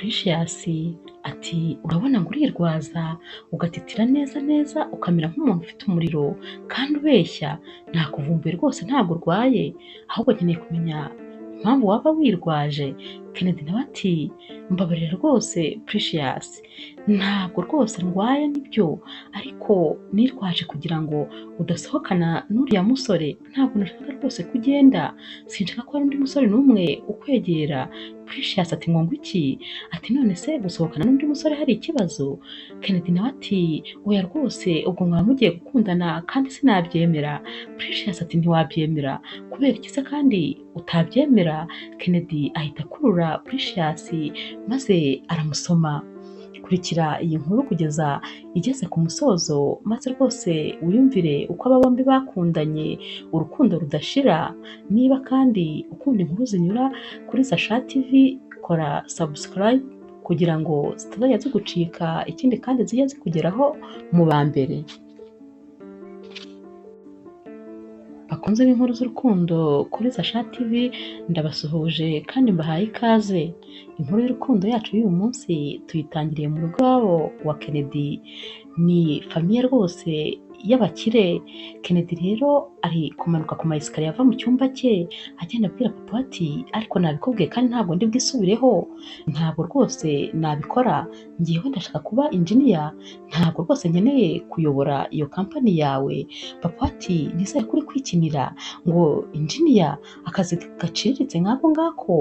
Precious ati urabona ngo urirwaza ugatitira neza neza ukamera nk'umuntu ufite umuriro kandi ubeshya, nakuvumbuye rwose ntabwo urwaye, ahubwo nkeneye kumenya impamvu waba wirwaje. Kennedy nawe ati mbabarira rwose Precious, ntabwo rwose ndwaye nibyo, ariko nirwaje kugira ngo udasohokana n'uriya musore, ntabwo nashaka rwose ko ugenda, sinshaka ko hari undi musore n'umwe ukwegera. Precious ati ngo iki? Ati none se gusohokana n'undi musore hari ikibazo? Kennedy nawe ati oya rwose, ubwo mwaba mugiye gukundana kandi sinabyemera. Precious ati ntiwabyemera kubera iki se kandi utabyemera? Kennedy ahita akurura Precious maze aramusoma. Kurikira iyi nkuru kugeza igeze ku musozo, maze rwose wiyumvire uko aba bombi bakundanye urukundo rudashira. Niba kandi ukunda inkuru zinyura kuri Sasha TV, kora subscribe kugira ngo zitazajya zigucika, ikindi kandi zijye zikugeraho mu ba mbere. Bakunze b'inkuru z'urukundo kuri Sasha TV, ndabasuhuje kandi mbahaye ikaze. Inkuru y'urukundo yacu y'uyu munsi tuyitangiriye mu rugo iwabo wa Kennedy. Ni famiye rwose y'abakire. Kennedy rero ari kumanuka ku ma esikariye ava mu cyumba cye, agenda abwira papa ati ariko nabikubwiye kandi ntabwo ndi bwisubireho, ntabwo rwose nabikora, ngewe ndashaka kuba injiniya, ntabwo rwose nkeneye kuyobora iyo kampani yawe. Papa ati nizere ko uri kwikinira, ngo injiniya akazi gaciriritse nk'ako ngako,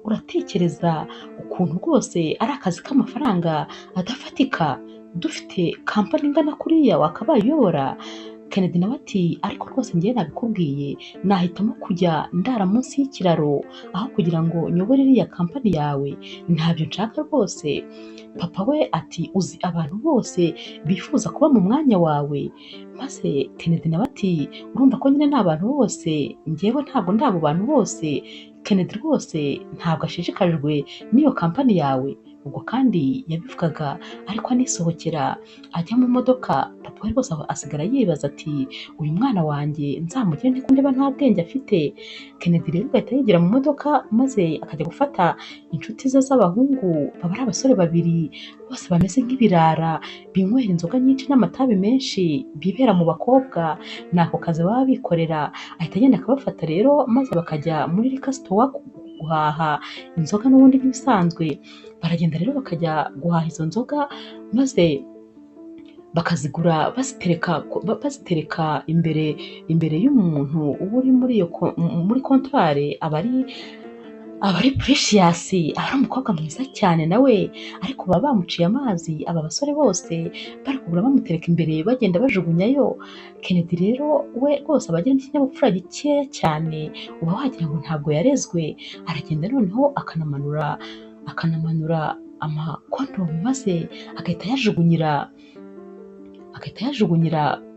uratekereza ukuntu rwose ari akazi k'amafaranga adafatika, dufite kampani ingana kuriya wakabaye uyobora? Kennedy nawe ati ariko rwose ngewe nabikubwiye, nahitamo kujya ndara munsi y'ikiraro aho kugira ngo nyobore iriya kampani yawe, ntabyo nshaka rwose. Papa we ati uzi abantu bose bifuza kuba mu mwanya wawe? Maze Kennedy nawe ati urumva ko nyine ni abantu bose, ngewe ntabwo ndi abo bantu bose. Kennedy rwose ntabwo ashishikajwe n'iyo kampani yawe. Ubwo kandi yabivugaga ariko anisohokera ajya mu modoka. Papa we rwose asigara yibaza ati uyu mwana wanjye nzamugire nte ko ndeba nta bwenge afite. Kennedy rero agahita yigira mu modoka maze akajya gufata inshuti ze z'abahungu, baba ari abasore babiri bose bameze nk'ibirara, binywera inzoga nyinshi n'amatabi menshi, bibera mu bakobwa, ni ako kazi baba bikorera. Ahita agenda akabafata rero maze bakajya muri liquor store guhaha inzoga n'ubundi nk'ibisanzwe. Baragenda rero bakajya guhaha izo nzoga maze bakazigura bazitereka imbere y'umuntu uba uri muri iyo muri kontwari, aba ari Precious, aba ari umukobwa mwiza cyane nawe, ariko baba bamuciye amazi. Aba basore bose bari kugura bamutereka imbere bagenda bajugunyayo. Kennedy rero we rwose aba agira n'ikinyabupfura gikeya cyane, uba wagira ngo ntabwo yarezwe. Aragenda noneho akanamanura amakondomu maze agahita yajugunyira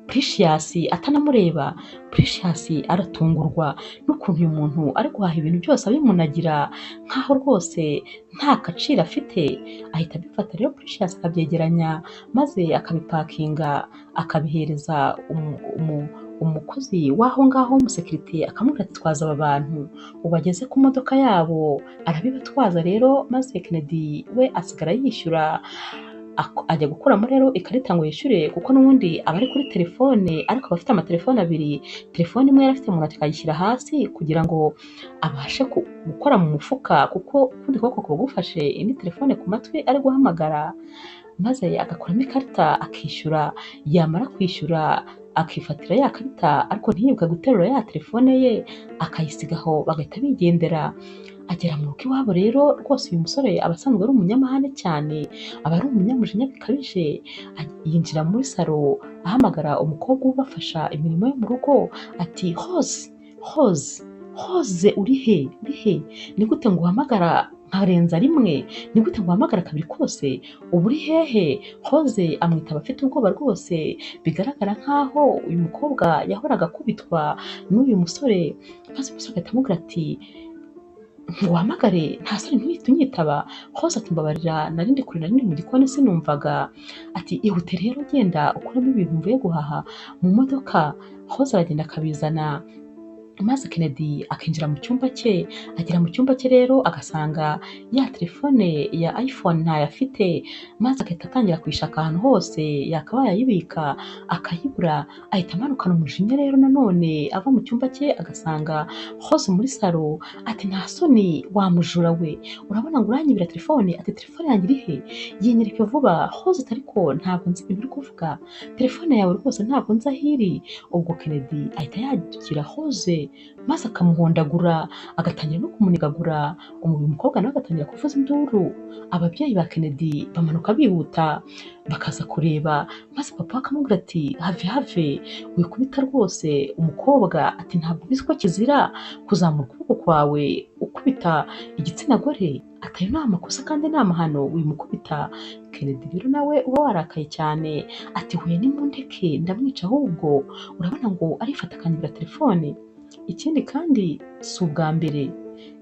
Precious atanamureba. Precious aratungurwa n'ukuntu uyu muntu ari guhaha ibintu byose abimunagira nk'aho rwose nta gaciro afite. Ahita abifata rero Precious akabyegeranya maze akabipakinga akabihereza umukozi w'aho ngaho w'umusekirite, akamubwira ati twaza aba bantu ubageze ku modoka yabo. Arabibatwaza rero maze Kennedy we asigara yishyura, ajya gukuramo rero ikarita ngo yishyure, kuko n'ubundi aba ari kuri telefone, ariko aba afite amatelefone abiri. Telefone imwe yari afite mu ntoki akayishyira hasi kugira ngo abashe gukora mu mufuka, kuko ukundi kuboko kuba gufashe indi telefone ku matwi ari guhamagara, maze agakuramo ikarita akishyura. Yamara kwishyura akifatira ya karita, ariko ntiyibuke guterura ya telefone ye, akayisigaho bagahita bigendera. Agera mu rugo iwabo rero rwose uyu musore aba asanzwe ari umunyamahane cyane, aba ari umunyamujinya bikabije. Yinjira muri salo ahamagara umukobwa ubafasha imirimo yo mu rugo ati Hose, Hose, Hose uri he? Uri he? Ni gute nguhamagara nkarenza rimwe? Ni gute nguhamagara kabiri kose? Uba uri hehe? Hose amwitaba afite ubwoba rwose, bigaragara nkaho uyu mukobwa yahoraga akubitwa n'uyu musore. Maze umusore agahita amubwira ati nguhamagare nta soni ntuhite unyitaba. Hose ati mbabarira nari ndi kure, nari ndi mu gikoni sinumvaga. Ati ihute rero genda ukuremo ibintu mvuye guhaha mu modoka. Hose aragenda akabizana. Maze Kennedy akinjira mu cyumba cye, agera mu cyumba cye rero agasanga ya telefone ya iPhone ntayo afite, maze agahita atangira kuyishaka ahantu hose yakabaye ayibika akayibura, ahita amanukana umujinya rero nanone ava mu cyumba cye agasanga Rose muri salo, ati nta soni wa mujura we, urabona ngo uranyibira telefone? Ati telefone yanjye iri he? Yinyereke vuba. Rose ati ariko ntabwo nzi ibintu uri kuvuga, telefone yawe rwose ntabwo nzi aho iri. Ubwo Kennedy ahita yadukira Rose maze akamuhondagura, agatangira no kumunigagura, uyu mukobwa nawe agatangira kuvuza induru. Ababyeyi ba Kennedy bamanuka bihuta bakaza kureba, maze papa we akamubwira ati have have wikubita rwose umukobwa, ati ntabwo ubizi ko kizira kuzamura ukuboko kwawe ukubita igitsina gore, ati ayo ni amakosa kandi ni amahano wimukubita. Kennedy rero nawe uba warakaye cyane ati huye nimundeke ndamwica ahubwo, urabona ngo arifata akanyibira telefone. Ikindi kandi si ubwa mbere,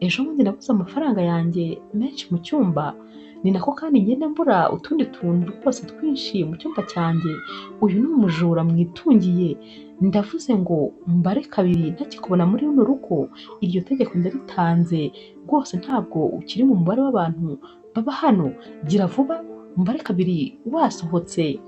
ejo bundi nabuze amafaranga yanjye menshi mu cyumba, ni nako kandi ngenda mbura utundi tuntu rwose twinshi mu cyumba cyanjye, uyu ni umujura mwitungiye, ndavuze ngo mbare kabiri ntakikubona muri runo rugo, iryo tegeko ndaritanze rwose, ntabwo ukiri mu mubare w'abantu baba hano, gira vuba mbare kabiri wasohotse.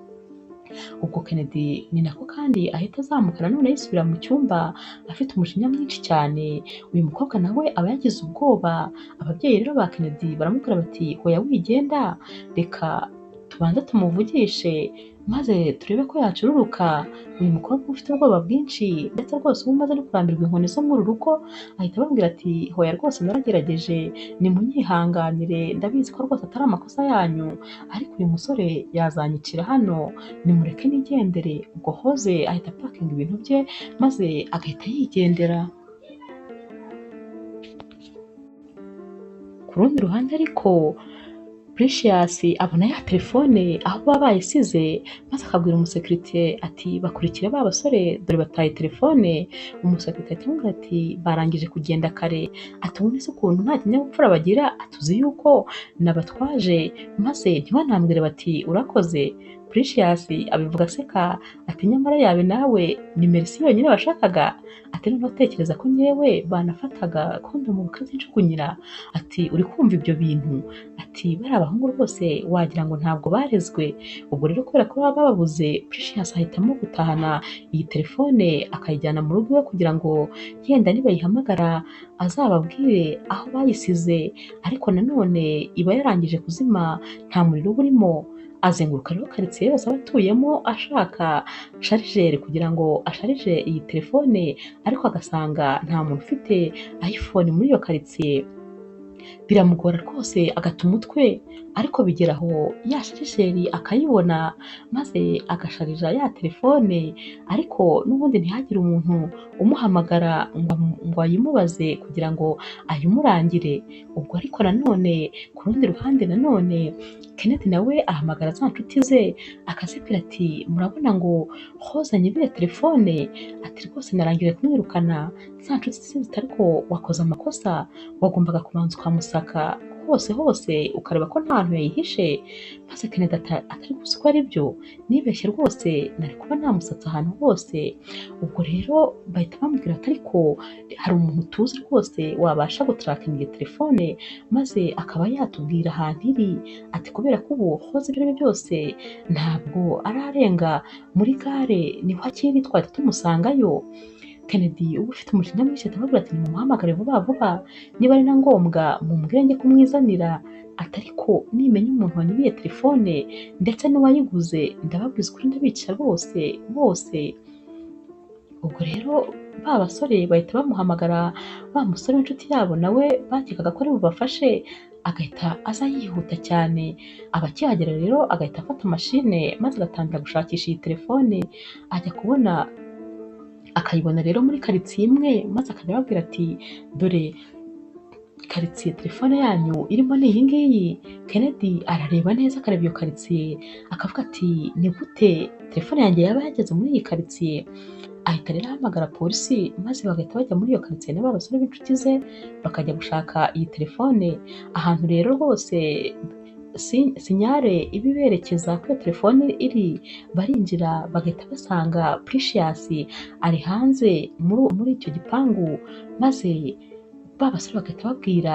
Ubwo Kennedy ni nako kandi ahita azamuka nanone yisubira mu cyumba afite umujinya mwinshi cyane, uyu mukobwa nawe aba yagize ubwoba. Ababyeyi rero ba Kennedy baramubwira bati hoya wigenda, reka tubanze tumuvugishe maze turebe ko yacururuka. Uyu mukobwa ufite ubwoba bwinshi ndetse rwose uba umaze no kurambirwa inkoni zo muri uru rugo, ahita ababwira ati hoya rwose naragerageje, nimunyihanganire, ndabizi ko rwose atari amakosa yanyu, ariko uyu musore yazanyicira hano, nimureke nigendere. Ubwo Rose ahita apakinga ibintu bye maze agahita yigendera. Ku rundi ruhande ariko Precious abona ya telefone aho baba bayisize, maze akabwira umusekirite ati bakurikire ba basore dore bataye telefone. Umusekirite ahita amubwira ati barangije kugenda kare, ati ubundi se ukuntu nta kinyabupfura bagira, atuzi yuko nabatwaje maze ntibanambwire bati urakoze. Precious abivuga aseka ati nyamara yawe nawe ni Merci yonyine bashakaga, ati noneho tekereza ko nyewe banafataga kondomu bakazinjugunyira, ati uri kumva ibyo bintu, ati bari abahungu rwose wagira ngo ntabwo barezwe. Ubwo rero kubera ko baba bababuze, Precious ahitamo gutahana iyi telefone akayijyana mu rugo iwe kugira ngo yenda nibayihamagara azababwire aho bayisize, ariko nanone iba yarangije kuzima nta muriro uba urimo. Azenguruka rero karitsiye yose aba atuyemo ashaka sharijeri kugira ngo asharije iyi telefone, ariko agasanga nta muntu ufite iPhone muri iyo karitsiye. Biramugora rwose agata umutwe, ariko bigera aho ya sharijeri akayibona maze agasharija ya telefone, ariko n'ubundi ntihagire umuntu umuhamagara ngo ayimubaze kugira ngo ayimurangire. Ubwo ariko nanone ku rundi ruhande nanone Kennedy nawe ahamagara za nshuti ze akazibwira ati murabona ngo Rose anyibire telefone, ati rwose narangije kumwirukana. Za nshuti ze ziti ariko wakoze amakosa, wagombaga kubanza ukamusaka hose hose ukareba ko nta hantu yayihishe. Maze Kennedy atari gusa ko ari byo, nibeshye rwose nari kuba namusatse ahantu hose. Ubwo rero bahita bamubwira ati ariko hari umuntu tuzi rwose wabasha gutarakinga iyi telefone maze akaba yatubwira ahantu iri, ati kubera ko ubu Rose ibyo ari byo byose ntabwo ararenga muri gare, niho akiri twahita tumusangayo. Kennedy uba ufite umujinya mwinshi ahita ababwira ati nimumuhamagare vuba vuba, niba ari na ngombwa mumbwire njye kumwizanira, ati ariko nimenya umuntu wanyibiye telefone ndetse n'uwayiguze ndababwiza ukuri ndabica bose bose. Ubwo rero ba basore bahita bamuhamagara, wa musore w'inshuti yabo nawe bakekaga ko ari bubafashe, agahita aza yihuta cyane. Aba akihagera rero agahita afata mashine maze agatangira gushakisha iyi telefone, ajya kubona akayibona rero muri karitsiye imwe, maze akajya ababwira ati dore karitsiye telefone yanyu irimo ni iyi ngiyi. Kennedy arareba neza akareba iyo karitsiye akavuga ati ni gute telefone yanjye yaba yageze muri iyi karitsiye? Ahita rero ahamagara polisi maze bagahita bajya muri iyo karitsiye na ba basore b'inshuti ze bakajya gushaka iyi telefone. Ahantu rero rwose sinyare ibiberekeza kuri iyo telefone iri, barinjira bagahita basanga Precious ari hanze muri icyo gipangu, maze ba basore bagahita babwira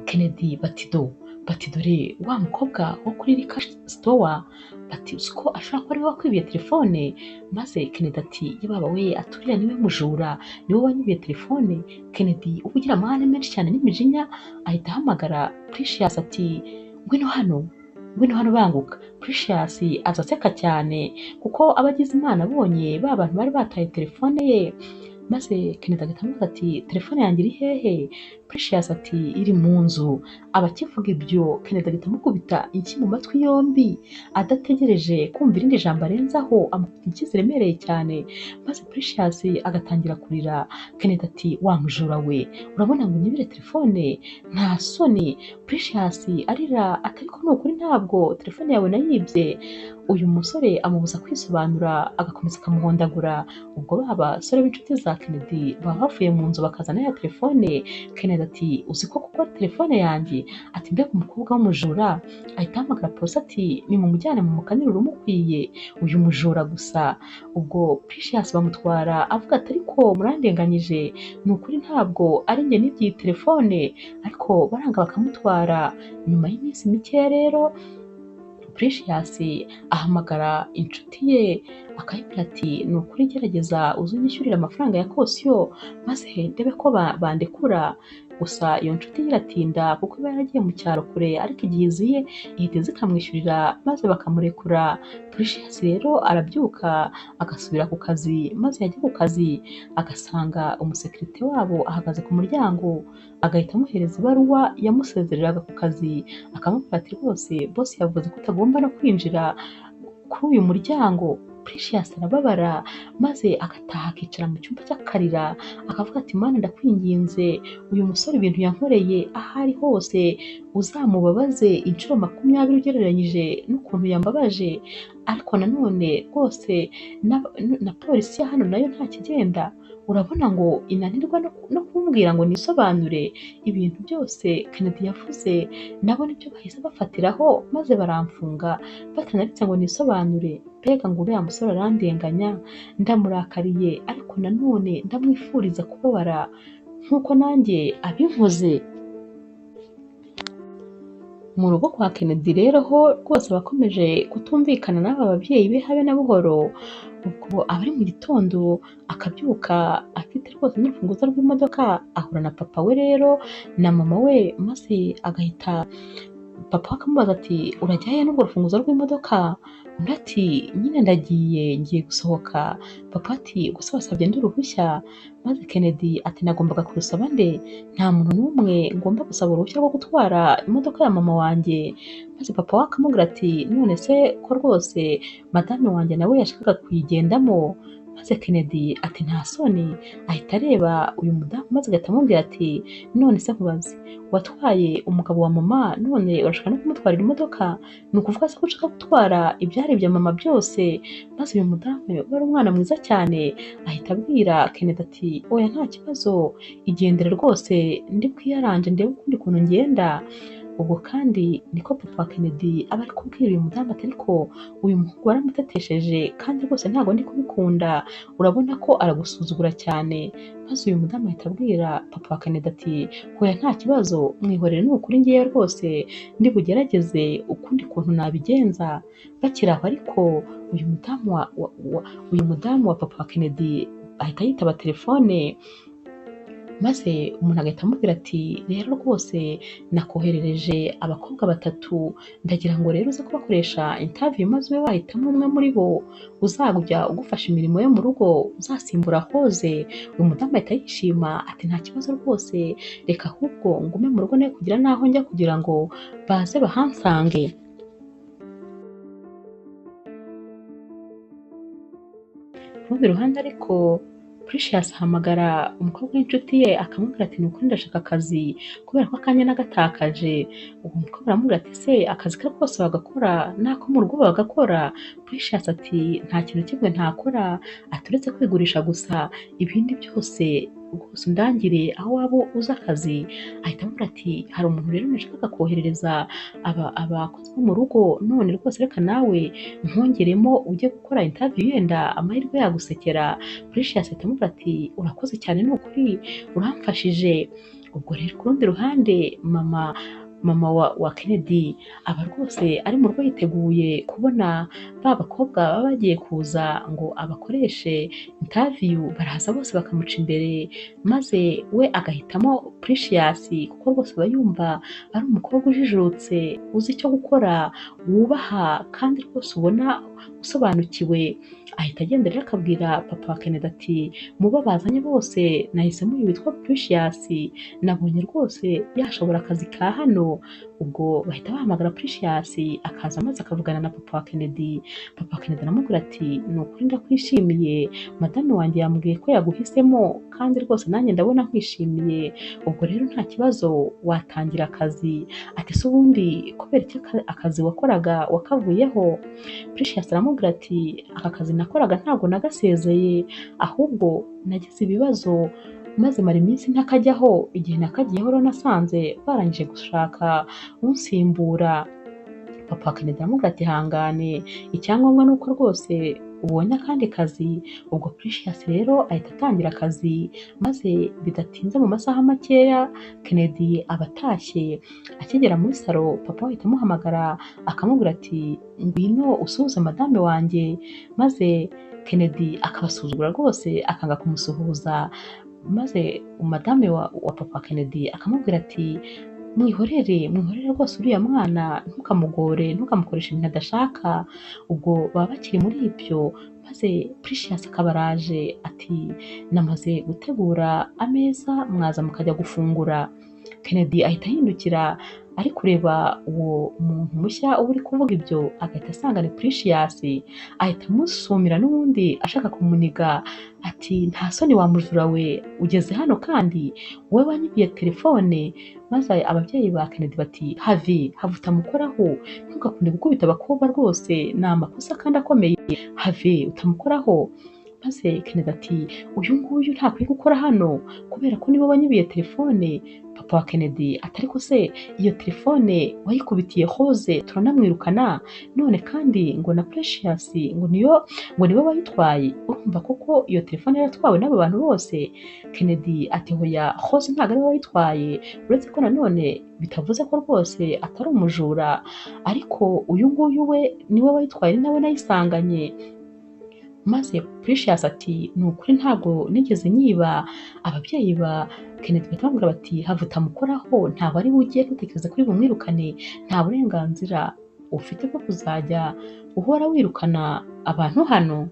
Kennedy bati do, bati dore wa mukobwa wo kuri Rika Store, bati uzi ko ashobora kuba ariwe wakwibiye telefone. Maze Kennedy ati yababa we, aturiya niwe mujura, niwe wanyibiye telefone. Kennedy uba ugira amahane menshi cyane n'imijinya, ahita ahamagara Precious ati ngwino hano, ngwino hano banguka. Precious aza aseka cyane kuko aba agize Imana abonye ba bantu bari bataye telefone ye. Maze Kennedy agahita amubaza ati telefone yanjye iri hehe? Precious ati iri mu nzu. Aba akivuga ibyo Kennedy agahita amukubita inshyi mu matwi yombi, adategereje kumva irindi jambo arenzaho, amukubita inshyi ziremereye cyane. Maze Precious agatangira kurira. Kennedy ati wa mujura we, urabona ngo unyibire telefone, nta soni. Precious arira ati ariko ni ukuri ntabwo telefone yawe nayibye. Uyu musore amubuza kwisobanura, agakomeza akamuhondagura. Ubwo ba basore b'inshuti za Kennedy baba bavuye mu nzu bakazana ya telefone. Kennedy ati uzi ko kuko ari telefone yanjye? Ati mbega umukobwa w'umujura. Ahita ahamagara polisi ati nimumujyane mumukanire urumukwiye uyu mujura gusa. Ubwo Precious bamutwara avuga ati ariko murandenganyije, ni ukuri ntabwo ari njye nibye iyi telefone. Ariko baranga bakamutwara. Nyuma y'iminsi mikeya rero Precious ahamagara inshuti ye akayibwira ati ni ukuri gerageza uze unyishyurire amafaranga ya kosiyo maze ndebe ko bandekura. Gusa iyo nshuti ye iratinda kuko iba yaragiye mu cyaro kure, ariko igihe iziye ihita iza ikamwishyurira maze bakamurekura. Precious rero arabyuka agasubira ku kazi, maze yajya ku kazi agasanga umusekirite wabo ahagaze ku muryango, agahita amuhereza ibaruwa yamusezereraga ku kazi, akamubwira ati rwose boss yavuze ko utagomba no kwinjira kuri uyu muryango. Precious arababara maze agataha akicara mu cyumba cy'akarira, akavuga ati Mana ndakwinginze, uyu musore ibintu yankoreye aho ari hose uzamubabaze inshuro 20 ugereranyije n'ukuntu yambabaje. Ariko nanone rwose na polisi ya hano nayo nta kigenda, urabona ngo inanirwa no kumbwira ngo nisobanure. Ibintu byose Kennedy yavuze nabo nibyo bahise bafatiraho maze baramfunga batanaretse ngo nisobanure. Mbega ngo uriya musore arandenganya, ndamurakariye, ariko nanone ndamwifuriza kubabara nk'uko nanjye abinkoze. Mu rugo kwa Kennedy rero ho rwose bakomeje kutumvikana n'aba babyeyi be habe na buhoro. Ubwo aba ari mu gitondo akabyuka afite rwose n'urufunguzo rw'imodoka, ahura na papa we rero na mama we, maze agahita papa we akamubaza ati urajya he n'urwo rufunguzo rw'imodoka? Undi ati nyine ndagiye, ngiye gusohoka. Papa ati gusa wasabye nde uruhushya? Maze Kennedy ati nagombaga kurusaba nde? Nta muntu n'umwe ngomba gusaba uruhushya rwo gutwara imodoka ya mama wanjye. Maze papa we akamubwira ati none se ko rwose madame wanjye nawe yashakaga kuyigendamo? Maze Kennedy ati nta soni. Ahita areba uyu mudamu maze agahita amubwira ati none se nkubaze, watwaye umugabo wa mama none urashaka no kumutwarira imodoka? Ni ukuvuga se ko ushaka gutwara ibyari ibya mama byose? Maze uyu mudamu wari umwana mwiza cyane ahita abwira Kennedy ati oya nta kibazo, igendere rwose ndi bwiyaranje ndebe ukundi kuntu ngenda. Ubwo kandi niko papa wa Kennedy aba ari kubwira uyu mudamu ati ariko uyu muhungu waramutetesheje kandi rwose ntabwo ndi kubikunda, urabona ko aragusuzugura cyane. Maze uyu mudamu ahita abwira papa wa Kennedy ati hoya nta kibazo, mwihorere ni ukuri ngewe rwose ndi bugerageze ukundi kuntu nabigenza. Bakiri aho ariko uyu mudamu wa papa wa Kennedy ahita yitaba telefone, maze umuntu agahita amubwira ati rero rwose nakoherereje abakobwa batatu, ndagira ngo rero uze kubakoresha interview maze ube wahitamo umwe muri bo uzajya ugufasha imirimo yo mu rugo, uzasimbura Hoze. Uyu mudamu ahita yishima ati nta kibazo rwose, reka ahubwo ngume mu rugo nawe kugira n'aho njya kugira ngo baze bahansange. Ku rundi ruhande ariko Precious ahamagara umukobwa w'inshuti ye akamubwira ati ni ukuri ndashaka akazi kubera ko akanya nagatakaje. Uwo mukobwa aramubwira ati se akazi ke kose bagakora n'ako mu rugo bagakora? Precious ati nta kintu kimwe ntakora, aturetse kwigurisha gusa, ibindi byose Rwose undangire aho waba uzi akazi. Ahita amubwira ati hari umuntu rero nashakaga koherereza abakozi bo mu rugo, none rwose reka nawe nkongeremo ujye gukora interview yenda amahirwe yagusekera. Precious ahita amubwira ati urakoze cyane ni ukuri uramfashije. Ubwo rero ku rundi ruhande mama wa Kennedy aba rwose ari mu rugo yiteguye kubona ba bakobwa baba bagiye kuza ngo abakoreshe interview, baraza bose bakamuca imbere, maze we agahitamo Precious kuko rwose aba yumva ari umukobwa ujijutse, uzi icyo gukora, wubaha kandi rwose ubona usobanukiwe. Ahita agenda rero akabwira papa wa Kennedy ati mubo bazanye bose nahisemo uyu witwa Precious, nabonye rwose yashobora akazi ka hano. Ubwo bahita bahamagara Precious akaza maze akavugana na papa wa Kennedy. Papa wa Kennedy aramubwira ati ni ukuri ndakwishimiye, madame wanjye yambwiye ko yaguhisemo kandi rwose nanjye ndabona nkwishimiye, ubwo rero nta kibazo watangira akazi. Ati se ubundi kubera iki akazi wakoraga wakavuyeho? Precious aramubwira ati aka kazi nakoraga ntabwo nagasezeye, ahubwo nagize ibibazo maze mara iminsi ntakajyaho, igihe nakagiyeho rero nasanze barangije gushaka unsimbura. Papa Kennedy aramubwira ati hangane, icyangombwa ni uko rwose ubonye akandi kazi. Ubwo Precious rero ahita atangira akazi, maze bidatinze mu masaha makeya Kennedy aba atashye. Akigera muri salo papa we ahita amuhamagara akamubwira ati ngwino usuhuze madame wanjye, maze Kennedy akabasuzugura rwose akanga kumusuhuza, maze madame wa papa Kennedy akamubwira ati mwihorere mwihorere rwose uriya mwana ntukamugore, ntukamukoreshe ibintu adashaka. Ubwo baba bakiri muri ibyo, maze Precious akaba araje ati namaze gutegura ameza mwaza mukajya gufungura. Kennedy ahita ahindukira ari kureba uwo muntu mushya uba uri kuvuga ibyo, agahita asanga ni Precious, ahita amusumira n'ubundi ashaka kumuniga ati nta soni wa mujura we, ugeze hano kandi wowe wanyibiye telefone. Maze ababyeyi ba Kennedy bati have have utamukoraho, ntugakunde gukubita abakobwa rwose ni amakosa kandi akomeye, have utamukoraho. Maze Kennedy ati uyu nguyu ntakwiye gukora hano kubera ko niwe wanyibiye telefone. Papa wa Kennedy ati ariko se iyo telefone wayikubitiye Rose turanamwirukana, none kandi ngo na Precious ngo niyo ngo niwe wayitwaye, urumva koko iyo telefone yaratwawe n'aba bantu bose? Kennedy ati hoya Rose ntabwo ariwe wayitwaye, uretse ko nanone bitavuze ko rwose atari umujura, ariko uyu nguyu we niwe wayitwaye ni nawe nayisanganye. Maze Precious ati ni ukuri ntabwo nigeze nyiba. Ababyeyi ba Kennedy bahita bamubwira bati have utamukoraho, ntabwo ari bujye, ntutekereze kuri bumwirukane, nta burenganzira ufite bwo kuzajya uhora wirukana abantu hano.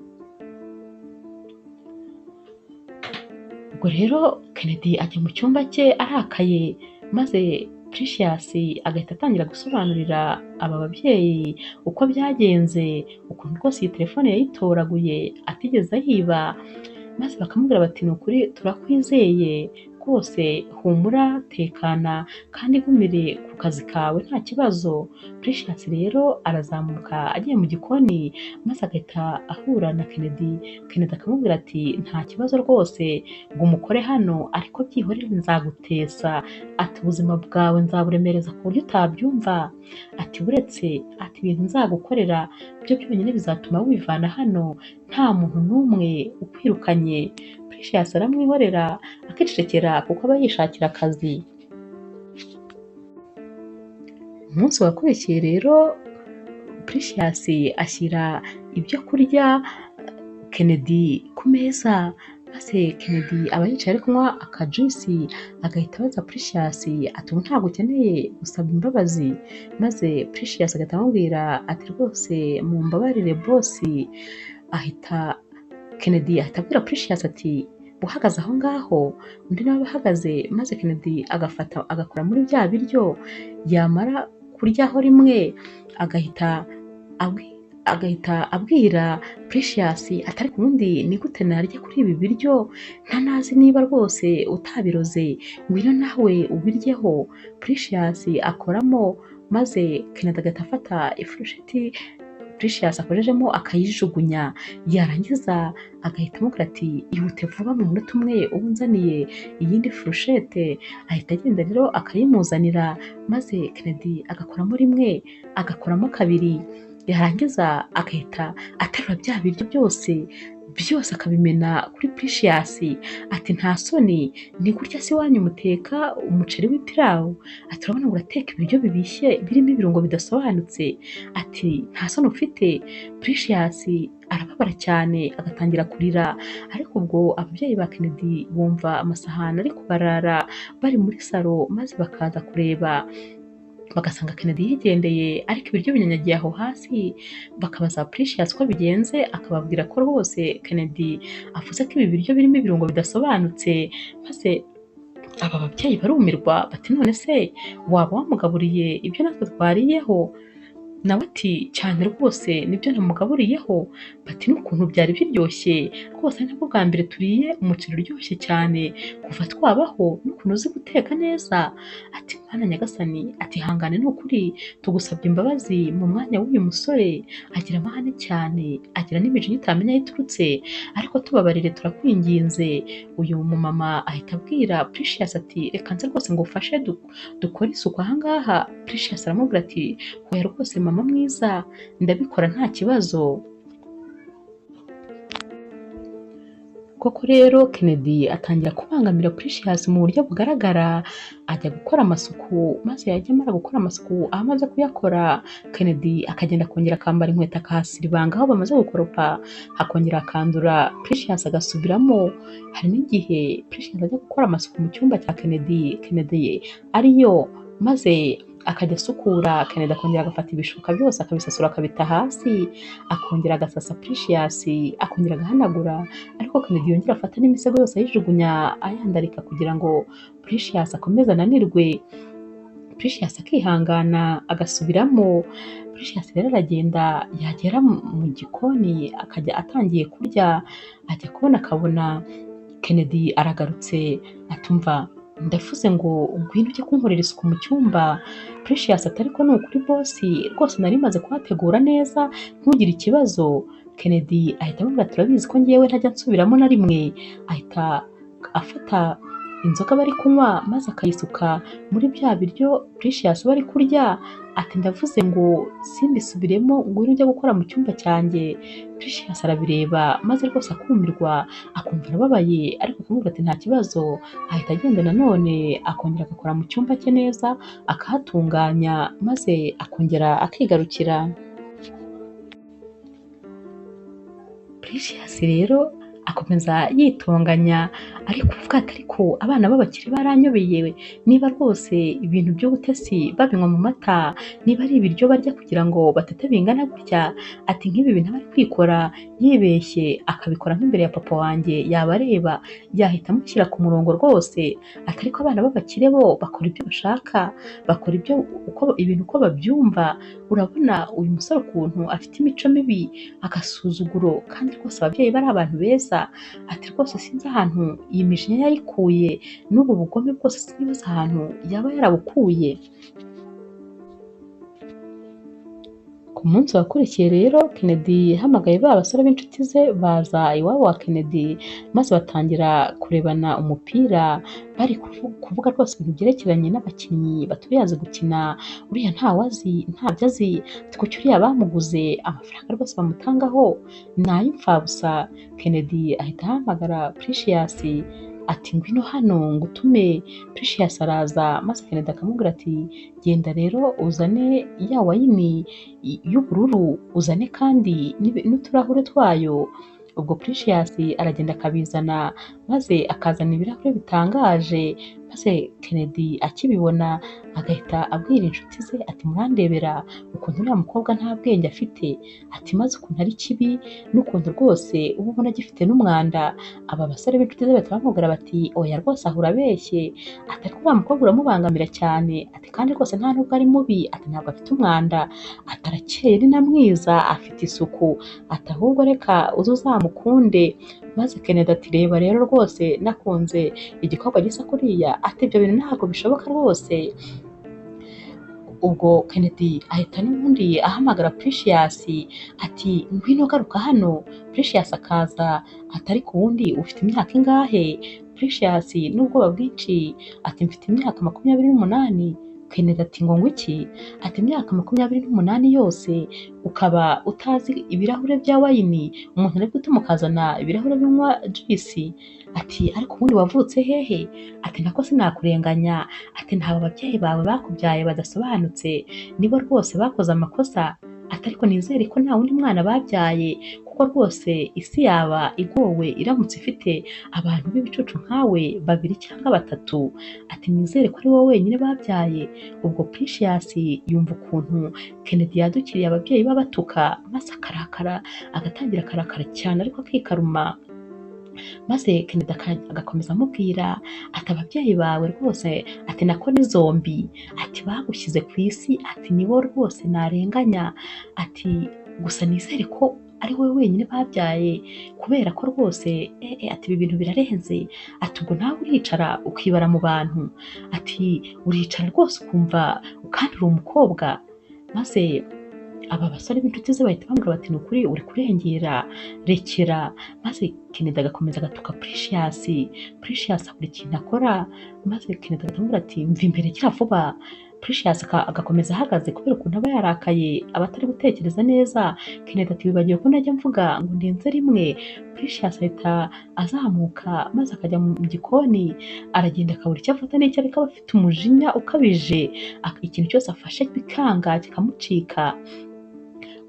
Ubwo rero Kennedy ajya mu cyumba cye arakaye, maze Precious agahita atangira gusobanurira aba babyeyi uko byagenze, ukuntu rwose iyi telefone yayitoraguye atigeze ayiba, maze bakamubwira bati ni ukuri turakwizeye rwose, humura tekana kandi igumire ku kazi kawe nta kibazo. Precious rero arazamuka agiye mu gikoni, maze agahita ahura na Kennedy. Kennedy akamubwira ati nta kibazo rwose ngo umukore hano, ariko byihorere nzagutesa, ati ubuzima bwawe nzaburemereza ku buryo utabyumva, ati buretse, ati ibintu nzagukorera byo byonyine bizatuma wivana hano nta muntu n'umwe ukwirukanye. Precious aramwihorera akicecekera kuko aba yishakira akazi. Umunsi wakurikiye rero Precious ashyira ibyo kurya Kennedy ku meza, maze Kennedy aba yicaye ari kunywa akajuisi, agahita abaza Precious ati ubu ntabwo ukeneye gusaba imbabazi? Maze Precious agahita amubwira ati rwose mumbabarire bosi. Ahita Kennedy ahita abwira Precious ati uhagaze aho ngaho, undi nawe ahagaze, maze Kennedy agafata agakora muri bya biryo, yamara kuryaho rimwe agahita abwira Precious ati ariko ubundi ni gute narya kuri ibi biryo ntanazi niba rwose utabiroze, ngwino nawe ubiryeho. Precious akoramo, maze Kennedy agahita afata ifurusheti Precious akojejemo akayijugunya, yarangiza agahita amubwira ati ihute vuba mu munota umwe uba unzaniye iyindi furushete. Ahita agenda rero akayimuzanira, maze Kennedy agakoramo rimwe, agakoramo kabiri, yarangiza agahita aterura bya biryo byose byose akabimena kuri Precious. Ati nta soni, ni gutya se iwanyu muteka umuceri w'ipirawu? Ati urabona ngo urateka ibiryo bibishye birimo ibirungo bidasobanutse, ati nta soni ufite? Precious arababara cyane agatangira kurira, ariko ubwo ababyeyi ba Kennedy bumva amasahani ari kubarara bari muri salo, maze bakaza kureba bagasanga Kennedy yigendeye ariko ibiryo binyanyagiye aho hasi. Bakabaza Precious uko bigenze, akababwira ko rwose Kennedy avuze ko ibi biryo birimo ibirungo bidasobanutse, maze aba babyeyi barumirwa bati none se waba wamugaburiye ibyo natwe twariyeho? Nawe ati cyane rwose nibyo namugaburiyeho. Bati n'ukuntu byari biryoshye rwose, nibwo bwa mbere turiye umuceri uryoshye cyane kuva twabaho, n'ukuntu uzi guteka neza. Ati Mana nyagasani, ati hangane ni ukuri tugusabye imbabazi mu mwanya w'uyu musore, agira amahane cyane, agira n'imijinya utamenya aho iturutse, ariko tubabarire turakwinginze. Uyu mumama ahita abwira Precious ati reka nze rwose ngufashe dukore isuku aha ngaha. Precious aramubwira ati hoya rwose mama mwiza, ndabikora nta kibazo. Koko rero Kennedy atangira kubangamira Precious mu buryo bugaragara, ajya gukora amasuku, maze yajya amara gukora amasuku, aho amaze kuyakora Kennedy akagenda akongera akambara inkweto akahasiribanga aho bamaze gukoropa, akongera akandura, Precious agasubiramo. Hari n'igihe Precious ajya gukora amasuku mu cyumba cya Kennedy, Kennedy ariyo, maze akajya asukura, Kennedy akongera agafata ibishuka byose akabisasura akabita hasi, akongera agasasa Precious, akongera agahanagura, ariko Kennedy yongera afata n'imisego yose ayijugunya ayandarika kugira ngo Precious akomeze ananirwe. Precious akihangana agasubiramo. Precious rero aragenda, yagera mu gikoni akajya atangiye kurya, ajya kubona akabona Kennedy aragarutse, atumva ndavuze ngo ngwino ujye kunkorera isuku mu cyumba. Precious ati ariko ni ukuri bosi, rwose nari maze kuhategura neza ntugire ikibazo. Kennedy ahita amubwira ati urabizi ko ngewe ntajya nsubiramo na rimwe. Ahita afata inzoga bari kunywa maze akayisuka muri bya biryo Precious bari kurya, ati ndavuze ngo simbisubiremo, ngwino ujye gukora mu cyumba cyanjye. Precious arabireba maze rwose akumirwa, akumva arababaye, ariko akamubwira ati nta kibazo. Ahita agenda nanone akongera agakora mu cyumba cye neza, akahatunganya, maze akongera akigarukira. Precious rero akomeza yitonganya ariko kuvuga ati ariko abana b'abakire baranyobeye, niba rwose ibintu by'ubutesi babinywa mu mata, niba ari ibiryo barya kugira ngo batete bingana gutya, ati nk'ibi bintu aba ari kwikora yibeshye akabikora nk'imbere ya papa wanjye yaba areba yahita amushyira ku murongo rwose. Ati ariko abana b'abakire bo bakora ibyo bashaka, bakora ibyo uko ibintu uko babyumva. Urabona uyu musore ukuntu afite imico mibi, agasuzuguro, kandi rwose ababyeyi bari abantu beza. Ati rwose sinzi ahantu iyi mijinya yayikuye, n'ubu bugome bwose sinibaza ahantu yaba yarabukuye. Ku munsi wakurikiye rero Kennedy yahamagaye ba basore b'inshuti ze baza iwabo wa Kennedy, maze batangira kurebana umupira, bari kuvuga rwose ibintu byerekeranye n'abakinnyi baturiyazi gukina, uriya ntawazi ntabyo azi, ati kuki uriya bamuguze amafaranga rwose bamutangaho ni ay'imfabusa. Kennedy ahita ahamagara Precious ati ngwino hano ngutume. Precious araza, maze Kennedy akamubwira ati genda rero uzane ya wayini y'ubururu, uzane kandi n'uturahure twayo. Ubwo Precious aragenda akabizana, maze akazana ibirahure bitangaje, maze Kennedy akibibona agahita abwira inshuti ze ati murandebera ukuntu uriya mukobwa nta bwenge afite, ati maze ukuntu ari kibi n'ukuntu rwose uba ubona agifite n'umwanda. Aba basore b'inshuti ze bahita bamubwira bati oya rwose ahura abeshye, ati ariko uriya mukobwa uramubangamira cyane, ati kandi rwose nta nubwo ari mubi, ati ntabwo afite umwanda, ati arakeye ni na mwiza, afite isuku, ati ahubwo reka uze uzamukunde. Maze Kennedy ati reba rero rwose nakunze igikorwa gisa kuriya, ati ibyo bintu ntabwo bishoboka rwose. Ubwo Kennedy ahita n'ubundi ahamagara Precious ati ngwino garuka hano. Precious akaza ati ariko ubundi ufite imyaka ingahe? Precious n'ubwoba bwinshi ati mfite imyaka 28. Kennedy ati ngo ngwiki? Ati imyaka 28 yose ukaba utazi ibirahure bya wayini, umuntu ari gutuma ukazana ibirahure binywa juice. Ati ariko ubundi wavutse hehe? Ati nako sinakurenganya, ati ntabwo ababyeyi bawe bakubyaye badasobanutse, nibo rwose bakoze amakosa. Ati ariko nizere ko nta wundi mwana babyaye, kuko rwose isi yaba igowe iramutse ifite abantu b'ibicucu nkawe 2 cyangwa 3. Ati nizere ko ari wowe wenyine babyaye. Ubwo Precious yumva ukuntu Kennedy yadukiriye ababyeyi babatuka, maze akarakara, agatangira akarakara cyane ariko akikaruma. Maze Kennedy agakomeza amubwira ati ababyeyi bawe rwose, ati nako ni zombi, ati bagushyize ku isi, ati nibo rwose narenganya, ati gusa nizere ko ari wowe wenyine babyaye, kubera ko rwose ati ibi bintu birarenze. Ati ubwo nawe uricara ukibara mu bantu, ati uricara rwose ukumva kandi uri umukobwa. Maze aba basore b'inshuti ze bahita bamubwira bati ni ukuri uri kurengera, rekera. Maze Kennedy agakomeza agatuka Precious. Precious abura ikintu akora, maze Kennedy akamubwira ati mva imbere gira vuba. Precious agakomeza ahagaze kubera ukuntu aba yarakaye, aba atari gutekereza neza. Kennedy ati wibagiwe ko najya mvuga ngo ndenze rimwe. Precious ahita azamuka maze akajya mu gikoni, aragenda akabura icyo afata n'icyo areka, aba afite umujinya ukabije, ikintu cyose afashe bikanga kikamucika.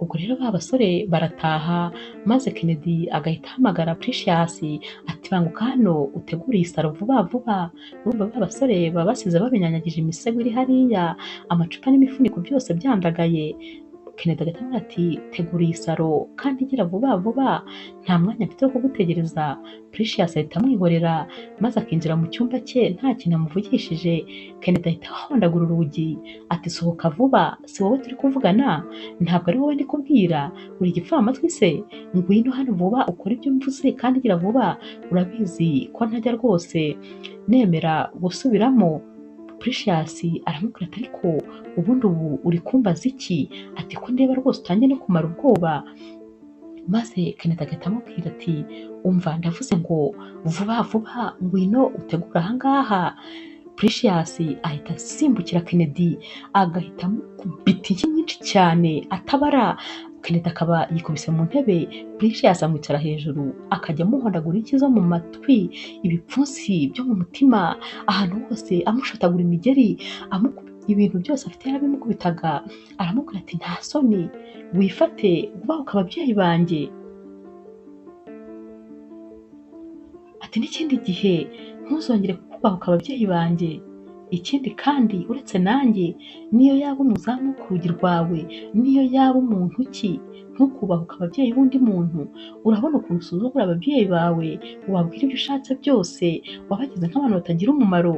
Ubwo rero ba basore barataha, maze Kennedy agahita ahamagara Precious ati banguka hano utegure iyi saro vuba vuba. Urumva ba basore baba basize babinyanyagije imisego iri hariya, amacupa n'imifuniko byose byandagaye. Kennedy agahita amubwira ati tegura iyi saro kandi gira vuba vuba, nta mwanya mfite wo kugutegereza. Precious ahita amwihorera maze akinjira mu cyumba cye nta kintu amuvugishije. Kennedy ahita ahondagura urugi ati sohoka vuba, si wowe turi kuvugana, ntabwo ari wowe ndi kubwira, uri igipfamatwi se? Ngwino hano vuba ukore ibyo mvuze kandi gira vuba, urabizi ko ntajya rwose nemera gusubiramo. Precious aramubwira ati ariko ubundi ubu uri kumbaza iki? Ati ko ndeba rwose utangiye no kumara ubwoba. Maze Kennedy agahita amubwira ati umva ndavuze ngo vuba vuba ngwino utegure ahangaha. Precious ahita asimbukira Kennedy agahita amukubita inshyi nyinshi cyane atabara. Kennedy akaba yikubise mu ntebe, Precious amwicara hejuru akajya amuhondagura inshyi zo mu matwi, ibipfunsi byo mu mutima, ahantu hose amushotagura imigeri, ibintu byose afite yarabimukubitaga. Aramubwira ati nta soni wifate wubahuka ababyeyi banjye, ati n'ikindi gihe ntuzongere kubahuka ababyeyi banjye. Ikindi kandi uretse nanjye, niyo yaba umuzamu ku rugi rwawe, niyo yaba umuntu ki, ntukubahuke ababyeyi b'undi muntu. Urabona ukuntu usuzugura ababyeyi bawe, wabwira ibyo ushatse byose, wabagize nk'abantu batagira umumaro,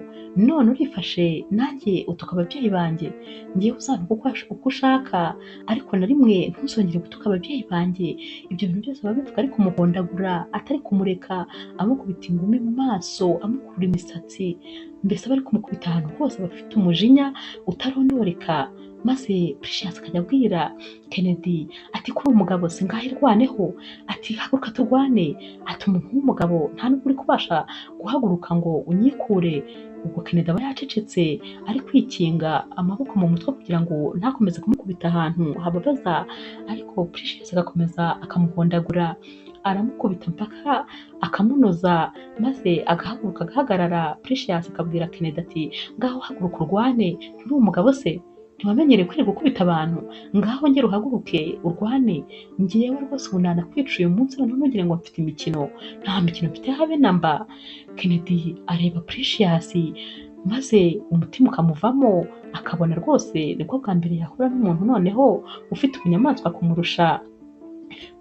none urifashe nanjye utuka ababyeyi banjye. Ngewe uzantuka uko ushaka, ariko na rimwe ntuzongere gutuka ababyeyi banjye. Ibyo bintu byose aba abivuga ari kumuhondagura, atari kumureka, amukubita ingumi mu maso, amukurura imisatsi, mbese aba ari kumukubita ahantu hose, aba afite umujinya utarondoreka. Maze Precious akajya abwira Kennedy ati kuri umugabo singahe irwaneho, ati haguruka turwane, ati umuntu w'umugabo nta nubwo uri kubasha guhaguruka ngo unyikure. Ubwo Kennedy aba yacecetse ari kwikinga amaboko mu mutwe kugira ngo ntakomeze kumukubita ahantu hababaza, ariko Precious agakomeza akamuhondagura, aramukubita mpaka akamunoza, maze agahaguruka agahagarara. Precious akabwira Kennedy ati ngaho haguruka urwane, nturi umugabo se? Ntiwamenyereye kwirirwa gukubita abantu, ngaho ngera uhaguruke urwane, ngewe rwose ubu nanakwica uyu munsi, noneho ntugire ngo mfite imikino, nta mikino mfite habe na mba. Kennedy areba Precious maze umutima ukamuvamo, akabona rwose nibwo bwa mbere yahura n'umuntu noneho ufite ubunyamaswa kumurusha.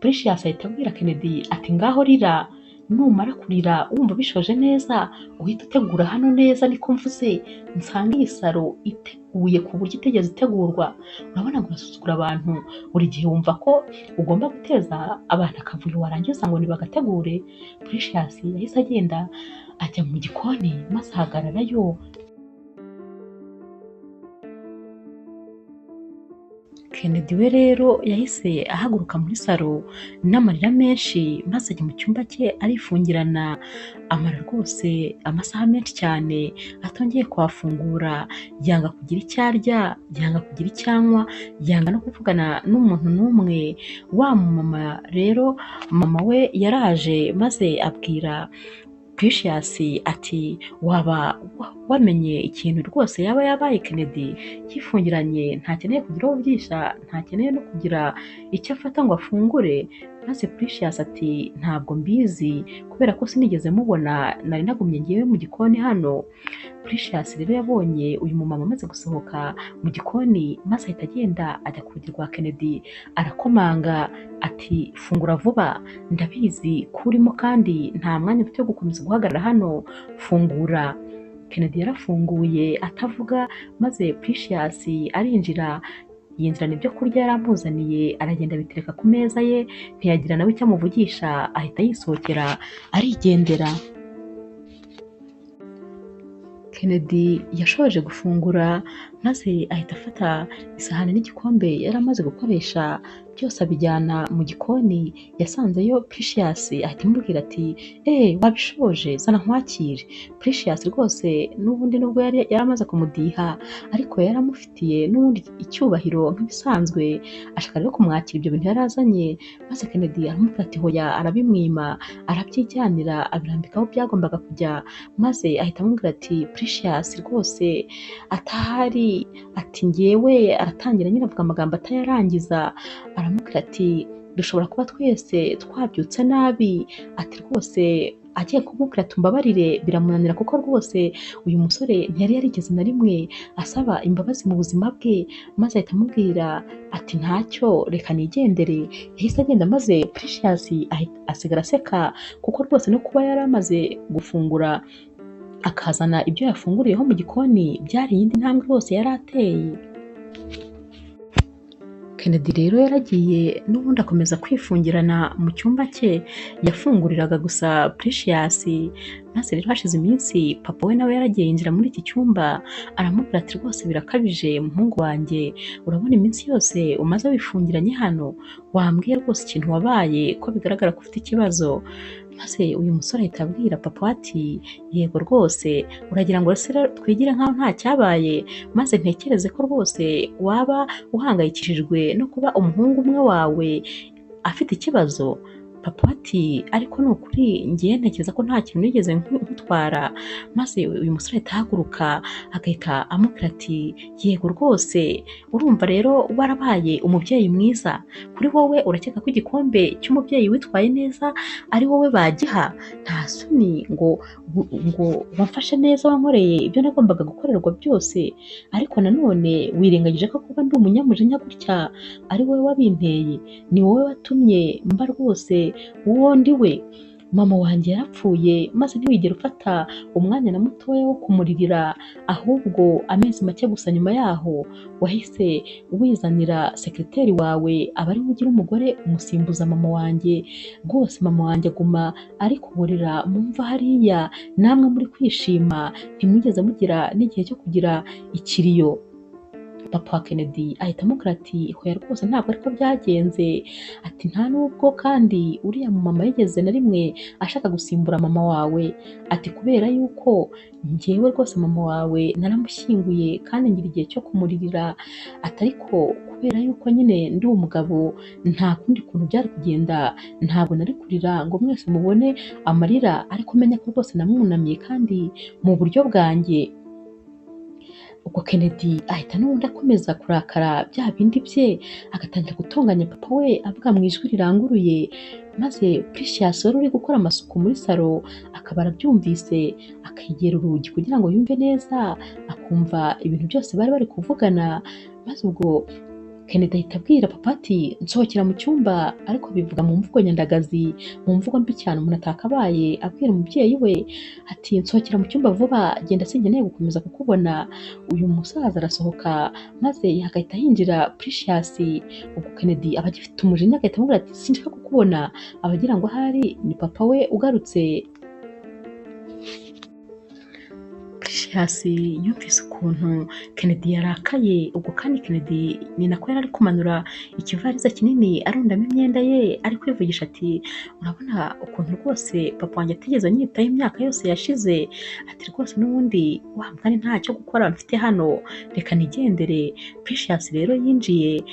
Precious ahita abwira Kennedy ati ngaho rira, numara kurira wumva bishoje neza uhita utegura hano neza, niko mvuze, nsange iyi saro iteguye ku buryo itigeze itegurwa. Urabona ngo urasuzugura abantu, buri gihe wumva ko ugomba guteza abantu akavuyo, warangiza ngo nibagategure. Precious yahise agenda ajya mu gikoni maze ahagararayo. Kennedy we rero yahise ahaguruka muri salo n'amarira menshi, maze ajya mu cyumba cye arifungirana, amara rwose amasaha menshi cyane atongeye kuhafungura, yanga kugira icyo arya, yanga kugira icyo anywa, yanga no kuvugana n'umuntu n'umwe. Wa mama rero, mama we yaraje maze abwira Precious ati waba wamenye ikintu rwose yaba yabaye Kennedy yifungiranye, ntakeneye kugira uwo avugisha, ntakeneye no kugira icyo afata ngo afungure. Maze Precious ati ntabwo mbizi kubera ko sinigeze mubona, nari nagumye ngewe mu gikoni hano. Precious rero yabonye uyu mumama amaze gusohoka mu gikoni, maze ahita agenda ajya ku rugi rwa Kennedy arakomanga ati fungura vuba, ndabizi ko urimo kandi nta mwanya mfite wo gukomeza guhagarara hano, fungura. Kennedy yarafunguye atavuga, maze Precious arinjira, yinjirana ibyo kurya yari amuzaniye, aragenda abitereka ku meza ye, ntiyagira nawe icyo amuvugisha, ahita yisohokera arigendera. Kennedy yashoje gufungura maze ahita afata isahani n'igikombe yari amaze gukoresha byose abijyana mu gikoni, yasanzeyo Precious ahita amubwira ati wabishoje, zana nkwakire. Precious rwose n'ubundi nubwo yari amaze kumudiha, ariko yari amufitiye n'ubundi icyubahiro nk'ibisanzwe, ashaka rero kumwakira ibyo bintu yari azanye, maze Kennedy aramubwira ati hoya, arabimwima, arabyijyanira, abirambika aho byagombaga kujya, maze ahita amubwira ati Precious rwose atahari, ati ngewe, aratangira nyine avuga amagambo atayarangiza, aramubwira ati dushobora kuba twese twabyutse nabi, ati rwose agiye kumubwira ati umbabarire, biramunanira kuko rwose uyu musore ntiyari yarigeze na rimwe asaba imbabazi mu buzima bwe, maze ahita amubwira ati ntacyo, reka nigendere. Yahise agenda maze Precious asigara aseka kuko rwose no kuba yari amaze gufungura akazana ibyo yafunguriyeho mu gikoni byari iyindi ntambwe rwose yari ateye. Kennedy rero yaragiye n'ubundi akomeza kwifungirana mu cyumba cye, yafunguriraga gusa Precious, maze rero hashize iminsi papa we nawe yaragiye yinjira muri iki cyumba aramubwira ati rwose birakabije muhungu wanjye, urabona iminsi yose umaze wifungiranye hano, wambwiye rwose ikintu wabaye ko bigaragara ko ufite ikibazo. Maze uyu musore ahita abwira papa ati yego rwose, uragira ngo se twigire nkaho nta cyabaye, maze ntekereze ko rwose waba uhangayikishijwe no kuba umuhungu umwe wawe afite ikibazo. Papa ati ariko ni ukuri ngiye ntekereza ko nta kintu nigeze nkutwara. Maze uyu musore ahita ahaguruka agahita amubwira ati yego rwose, urumva rero warabaye umubyeyi mwiza, kuri wowe urakeka ko igikombe cy'umubyeyi witwaye neza ari wowe bagiha? Nta soni ngo wamfashe neza, wankoreye ibyo nagombaga gukorerwa byose, ariko nanone wirengagije ko kuba ndi umunyamujinya gutya ari wowe wabinteye, ni wowe watumye mba rwose uwo ndi we. Mama wanjye yarapfuye maze ntiwigere ufata umwanya na mutoya wo kumuririra, ahubwo amezi make gusa nyuma yaho wahise wizanira sekreteri wawe aba ariwe ugira umugore umusimbuza mama wanjye. Rwose mama wanjye aguma ari kuborera mu mva hariya, namwe muri kwishima, ntimwigeze mugira n'igihe cyo kugira ikiriyo. Papa wa Kennedy ahita amubwira ati hoya rwose ntabwo ariko byagenze, ati nta nubwo kandi uriya mama yigeze na rimwe ashaka gusimbura mama wawe, ati kubera yuko njyewe rwose mama wawe naramushyinguye kandi ngira igihe cyo kumuririra, ati ariko kubera yuko nyine ndi umugabo nta kundi kuntu byari kugenda, ntabwo nari kurira ngo mwese mubone amarira, ariko menya ko rwose namwunamiye kandi mu buryo bwanjye. Ubwo Kennedy ahita n'ubundi akomeza kurakara bya bindi bye, agatangira gutonganya papa we avuga mu ijwi riranguruye, maze Precious wari uri gukora amasuku muri salo akaba arabyumvise, akegera urugi kugira ngo yumve neza, akumva ibintu byose bari bari kuvugana, maze ubwo Kennedy ahita abwira papa ati nsohokera mu cyumba, ariko bivuga mu mvugo nyandagazi, mu mvugo mbi cyane umuntu atakabaye abwira umubyeyi we, ati nsohokera mu cyumba vuba, genda sinkeneye gukomeza kukubona. Uyu musaza arasohoka maze agahita yinjira Precious. Ubwo Kennedy aba agifite umujinya agahita amubwira ati sinshaka kukubona, aba agira ngo ahari ni papa we ugarutse. Precious Precious yumvise ukuntu Kennedy yarakaye, ubwo kandi Kennedy ni nako yari ari kumanura ikivariza kinini arundamo imyenda ye, ari kwivugisha ati urabona ukuntu rwose papa wanjye atigeze anyitaho imyaka yose yashize, ati rwose n'ubundi wa mugani ntacyo gukora mfite hano, reka nigendere. Precious rero yinjiye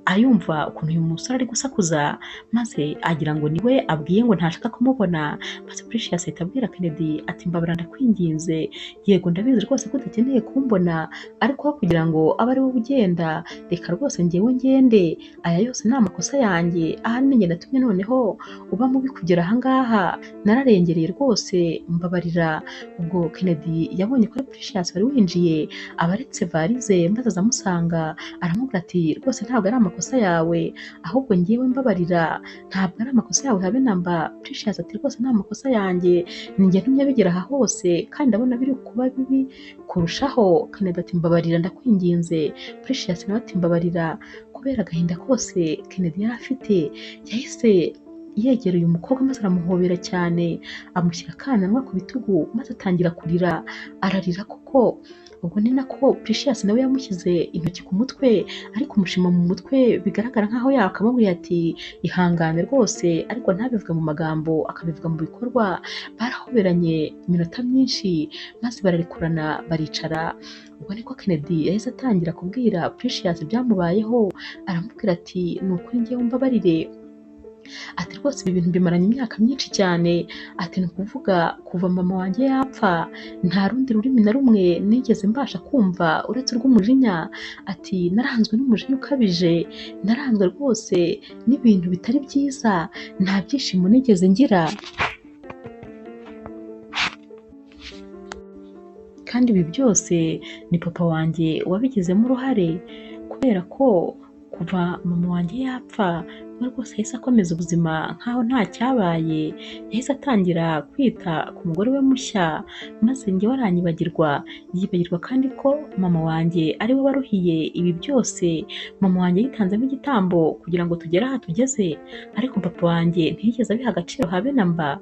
ayumva ukuntu uyu musore ari gusakuza, maze agira ngo niwe abwiye ngo ntashaka kumubona, maze Precious ahita abwira Kennedy ati mbabara ndakwinginze, yego ndabizi rwose ko udakeneye kumbona, ariko aho kugira ngo abe ari wowe ugenda, reka rwose njyewe ngende, aya yose ni amakosa yanjye, ahari ninjye natumye noneho uba mubi kugera aha ngaha, nararengereye rwose mbabarira. Ubwo Kennedy yabonye ko ari Precious wari winjiye, aba aretse varize maze aza amusanga, aramubwira ati rwose ntabwo ari amakosa yawe, ahubwo njyewe mbabarira, ntabwo ari amakosa yawe habe namba. Precious ati rwose ni amakosa yanjye, ninjye ntumye bigera aha hose, kandi ndabona biri kuba bibi kurushaho. Kennedy ati mbabarira ndakwinginze. Precious nawe ati mbabarira. Kubera agahinda kose Kennedy yari afite, yahise yegera uyu mukobwa maze aramuhobera cyane, amushyira akananwa ku bitugu maze atangira kurira, ararira koko. Ubwo ni nako Precious nawe yamushyize intoki ku mutwe, ari kumushima mu mutwe, bigaragara nkaho yakamubwiye ati ihangane rwose, ariko ntabivuge mu magambo, akabivuga mu bikorwa. Barahoberanye iminota myinshi maze bararekurana baricara. Ubwo niko Kennedy yahise atangira kubwira Precious ibyamubayeho, aramubwira ati ni ukuri njyewe mbabarire, ati rwose ibi bintu bimaranye imyaka myinshi cyane, ati ni ukuvuga kuva mama wanjye yapfa nta rundi rurimi na rumwe nigeze mbasha kumva uretse urw'umujinya, ati naranzwe n'umujinya ukabije, naranzwe rwose n'ibintu bitari byiza, nta byishimo nigeze ngira. Kandi ibi byose ni papa wanjye wabigizemo uruhare, kubera ko kuva mama wanjye yapfa we rwose yahise akomeza ubuzima nkaho nta cyabaye, yahise atangira kwita ku mugore we mushya, maze njyewe aranyibagirwa, yibagirwa kandi ko mama wanjye ari we waruhiye ibi byose, mama wanjye yitanzemo igitambo kugira ngo tugere aha tugeze, ariko papa wanjye ntiyigeze abiha agaciro habe na mba,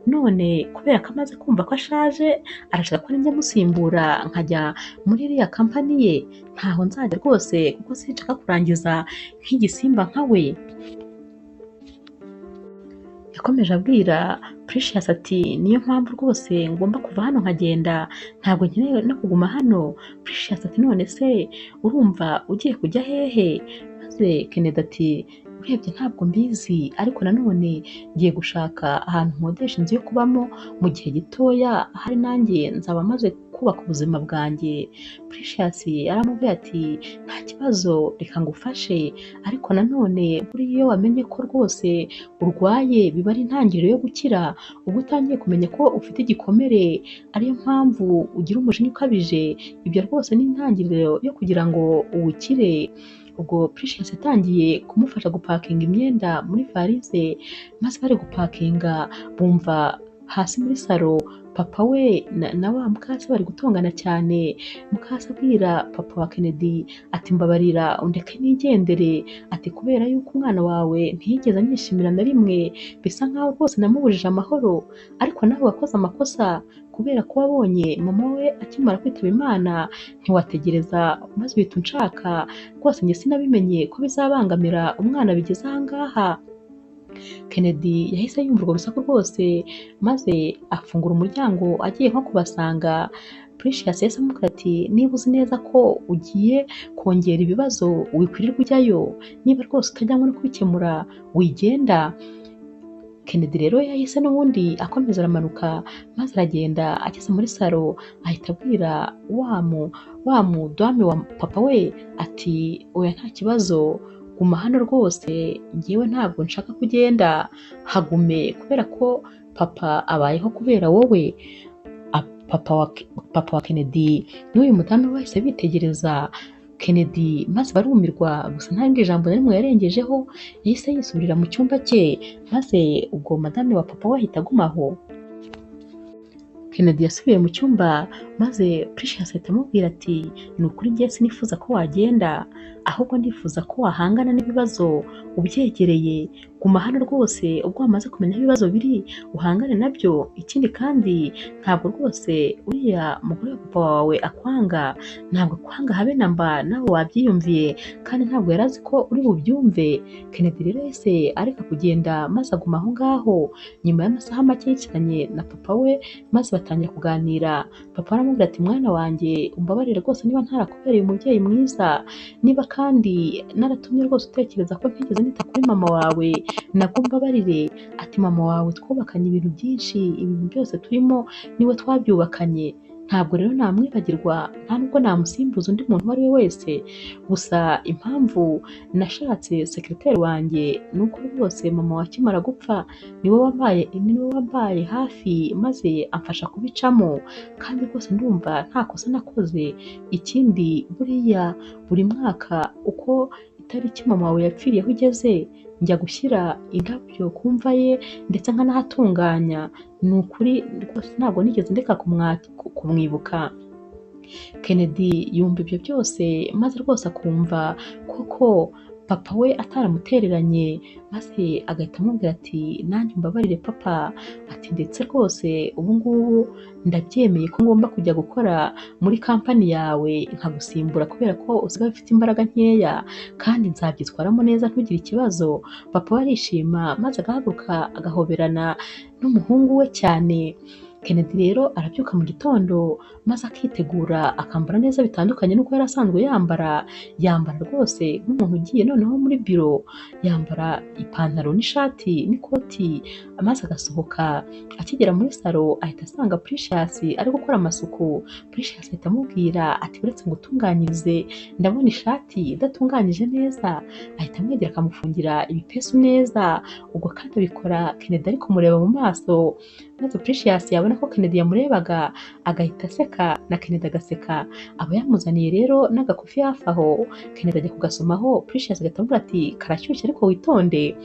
none kubera ko amaze kumva ko ashaje, arashaka ko ninjya amusimbura nkajya muri iriya kampani ye, ntaho nzajya rwose kuko sinshaka kurangiza nk'igisimba nka we. Yakomeje abwira Precious ati niyo mpamvu rwose ngomba kuva hano nkagenda, ntabwo nkeneye no kuguma hano. Precious ati none se urumva ugiye kujya hehe? Maze Kennedy ati urebye ntabwo mbizi, ariko nanone ngiye gushaka ahantu nkodesha inzu yo kubamo mu gihe gitoya, ahari nanjye nzaba maze kubaka ubuzima bwanjye. Precious yaramubwiye ati nta kibazo reka ngufashe, ariko nanone buriya iyo wamenye ko rwose urwaye biba ari intangiriro yo gukira, ubwo utangiye kumenya ko ufite igikomere, ariyo mpamvu ugira umujinya ukabije, ibyo rwose ni intangiriro yo kugira ngo uwukire. Ubwo Precious yatangiye kumufasha gupakinga imyenda muri varize, maze bari gupakinga bumva hasi muri salo papa we na wa mukase bari gutongana cyane. Mukase abwira papa wa Kennedy ati mbabarira undeke nigendere, ati kubera yuko umwana wawe ntiyigeze anyishimira na rimwe, bisa nkaho rwose namubujije amahoro, ariko nawe wakoze amakosa kubera ko wabonye mama we akimara kwitaba Imana ntiwategereza maze uhita unshaka, rwose njye sinabimenye ko bizabangamira umwana bigeze aha ngaha. Kennedy yahise yumva urwo rusaku rwose maze afungura umuryango agiye nko kubasanga. Precious yahise amubwira ati niba uzi neza ko ugiye kongera ibibazo wikwirirwa ujyayo, niba rwose utajyanywe no kubikemura wigenda. Kennedy rero yahise n'ubundi akomeza aramanuka maze aragenda, ageze muri salo ahita abwira wa mudame wa papa we ati oya nta kibazo, guma hano rwose, njyewe ntabwo nshaka kugenda, hagume kubera ko papa abayeho kubera wowe. Papa wa Kennedy n'uyu mudamu bahise bitegereza Kennedy maze barumirwa, gusa nta rindi jambo na rimwe yarengejeho, yahise yisubirira mu cyumba cye, maze ubwo madame wa papa we ahita aguma aho. Kennedy yasubiye mu cyumba maze Precious ahita amubwira ati ni ukuri njye sinifuza ko wagenda, ahubwo ndifuza ko wahangana n'ibibazo ubyegereye, Guma hano rwose, ubwo wamaze kumenya aho ibibazo biri uhangane nabyo. Ikindi kandi ntabwo rwose uriya mugore wa papa wawe akwanga, ntabwo akwanga habe na mba, nawe wabyiyumviye kandi ntabwo yari azi ko uri bubyumve. Kennedy rero yahise areka kugenda maze aguma aho ngaho. Nyuma y'amasaha make yicaranye na papa we maze batangira kuganira. Papa aramubwira ati mwana wanjye umbabarire rwose niba ntarakubereye umubyeyi mwiza, niba kandi naratumye rwose utekereza ko ntigeze nita kuri mama wawe, nabwo mbabarire. Ati mama wawe twubakanye ibintu byinshi, ibintu byose turimo niwe twabyubakanye, ntabwo rero namwibagirwa, nta nubwo namusimbuza undi muntu uwo ari we wese. Gusa impamvu nashatse sekiriteri wanjye ni uko rwose mama wawe akimara gupfa niwe wambaye hafi maze amfasha kubicamo, kandi rwose ndumva nta kosa nakoze. Ikindi buriya buri mwaka uko itariki mama wawe yapfiriyeho igeze, njya gushyira indabyo ku mva ye ndetse nkanahatunganya. Ni ukuri rwose ntabwo nigeze ndeka kumwibuka. Kennedy yumva ibyo byose maze rwose akumva koko papa we ataramutereranye, maze agahita amubwira ati nanjye umbabarire papa, ati ndetse rwose ubu ngubu ndabyemeye ko ngomba kujya gukora muri kampani yawe nkagusimbura kubera ko usigaye ufite imbaraga nkeya, kandi nzabyitwaramo neza ntugire ikibazo. Papa we arishima maze agahaguruka agahoberana n'umuhungu we cyane. Kennedy rero arabyuka mu gitondo maze akitegura akambara neza bitandukanye n'uko yari asanzwe yambara, yambara rwose nk'umuntu ugiye noneho muri biro, yambara ipantaro n'ishati n'ikoti maze agasohoka. Akigera muri salo ahita asanga Precious ari gukora amasuku. Precious ahita amubwira ati uretse ngo utunganyirize ndabona ishati idatunganyije neza. Ahita amwegera akamufungira ibipesu neza, ubwo kandi abikora Kennedy ari kumureba mu maso, maze Precious yabona ko Kennedy yamurebaga agahita aseka na Kennedy agaseka. Aba yamuzaniye rero n'agakofi hafi aho, Kennedy ajya kugasomaho, Precious agahita amubwira ati karashyushye ariko witonde.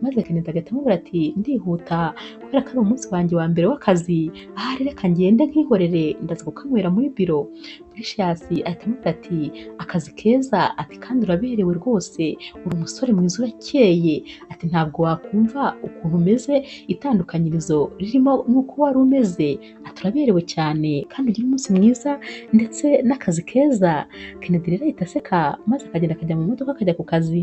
Maze Kennedy agahita amubwira ati ndihuta kubera ko ari umunsi wanjye wa mbere w'akazi, ahari reka ngende nkihorere ndaza kukanywera muri biro. Precious ahita amubwira ati akazi keza, ati kandi uraberewe rwose, uri umusore mwiza urakeye, ati ntabwo wakumva ukuntu umeze, itandukanyirizo ririmo n'uko wari umeze, ati uraberewe cyane kandi ugira umunsi mwiza ndetse n'akazi keza. Kennedy rero ahita aseka maze akagenda akajya mu modoka akajya ku kazi.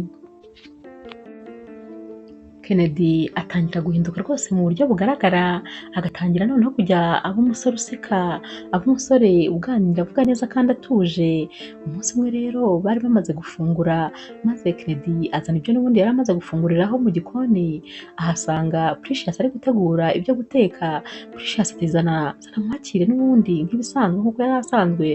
Kennedy atangira guhinduka rwose mu buryo bugaragara, agatangira noneho kujya aba umusore useka, aba umusore uganira avuga neza kandi atuje. Umunsi umwe rero bari bamaze gufungura, maze Kennedy azana ibyo n'ubundi yari amaze gufunguriraho mu gikoni, ahasanga Precious ari gutegura ibyo guteka. Precious ati zana nkwakire n'ubundi nk'ibisanzwe nk'uko yari asanzwe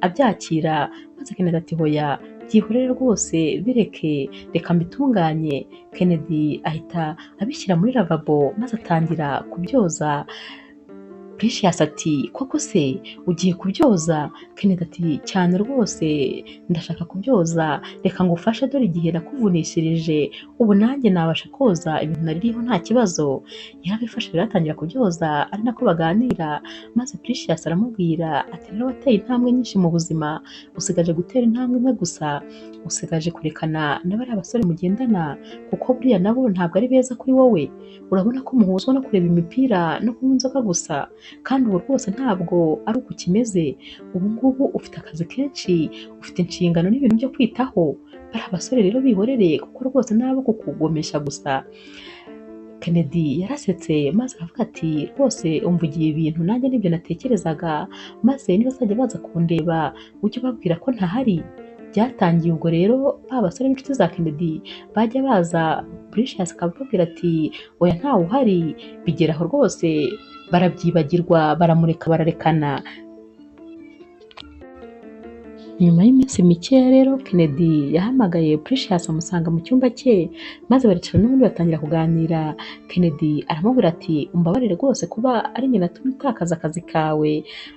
abyakira. Maze Kennedy ati hoya byihorere rwose bireke, reka mbitunganye. Kennedy ahita abishyira muri lavabo maze atangira kubyoza. Precious ati koko se ugiye kubyoza? Kennedy ati cyane rwose ndashaka kubyoza, reka ngufashe dore igihe nakuvunishirije, ubu nanjye nabasha koza ibintu naririho nta kibazo. Yarabifashe rero atangira kubyoza ari nako baganira, maze Precious aramubwira ati rero wateye intambwe nyinshi mu buzima, usigaje gutera intambwe imwe gusa, usigaje kurekana na bariya basore mugendana, kuko buriya nabo ntabwo ari beza kuri wowe, urabona ko muhuzwa no kureba imipira no kunywa inzoga gusa, kandi ubu rwose ntabwo ari uku kimeze, ubu ngubu ufite akazi kenshi, ufite inshingano n'ibintu byo kwitaho, bariya basore rero bihorere kuko rwose nabo kukugomesha gusa. Kennedy yarasetse maze aravuga ati rwose umvugiye ibintu nanjye nibyo natekerezaga, maze nibazajya baza kundeba ujye ubabwira ko ntahari. Byatangiye ubwo rero ba basore b'inshuti za Kennedy bajya baza, Precious akababwira ati oya ntawe uhari, bigera aho rwose barabyibagirwa baramureka bararekana. Nyuma y'iminsi mikeya rero Kennedy yahamagaye Precious amusanga mu cyumba cye, maze baricara n'ubundi batangira kuganira. Kennedy aramubwira ati umbabarire rwose kuba ari njye natumye utakaza akazi kawe,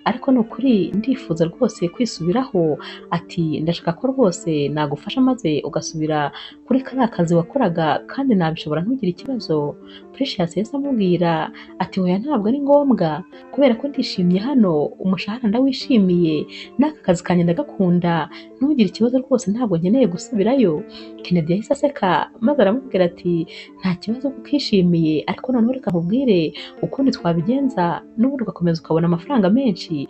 ariko ni ukuri ndifuza rwose kwisubiraho, ati ndashaka ko rwose nagufasha maze ugasubira kuri kariya kazi wakoraga kandi nabishobora ntugire ikibazo. Precious yahise amubwira ati oya ntabwo ari ngombwa kubera ko ndishimye hano, umushahara ndawishimiye n'aka kazi kanjye ndagakunda, ndagukunda, ntugire ikibazo rwose ntabwo nkeneye gusubirayo. Kennedy yahise aseka maze aramubwira ati nta kibazo kukishimiye, ariko noneho reka nkubwire ukundi twabigenza n'ubundi ugakomeza ukabona amafaranga menshi.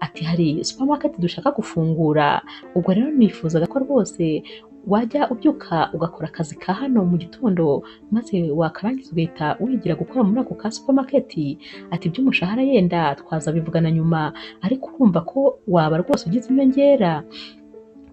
Ati hari supermarket dushaka gufungura, ubwo rero nifuzaga ko rwose wajya ubyuka ugakora akazi ka hano mu gitondo, maze wakarangiza ugahita wigira gukora muri ako ka supermarket. Ati iby'umushahara yenda twazabivugana nyuma, ariko urumva ko waba rwose ugize inyongera.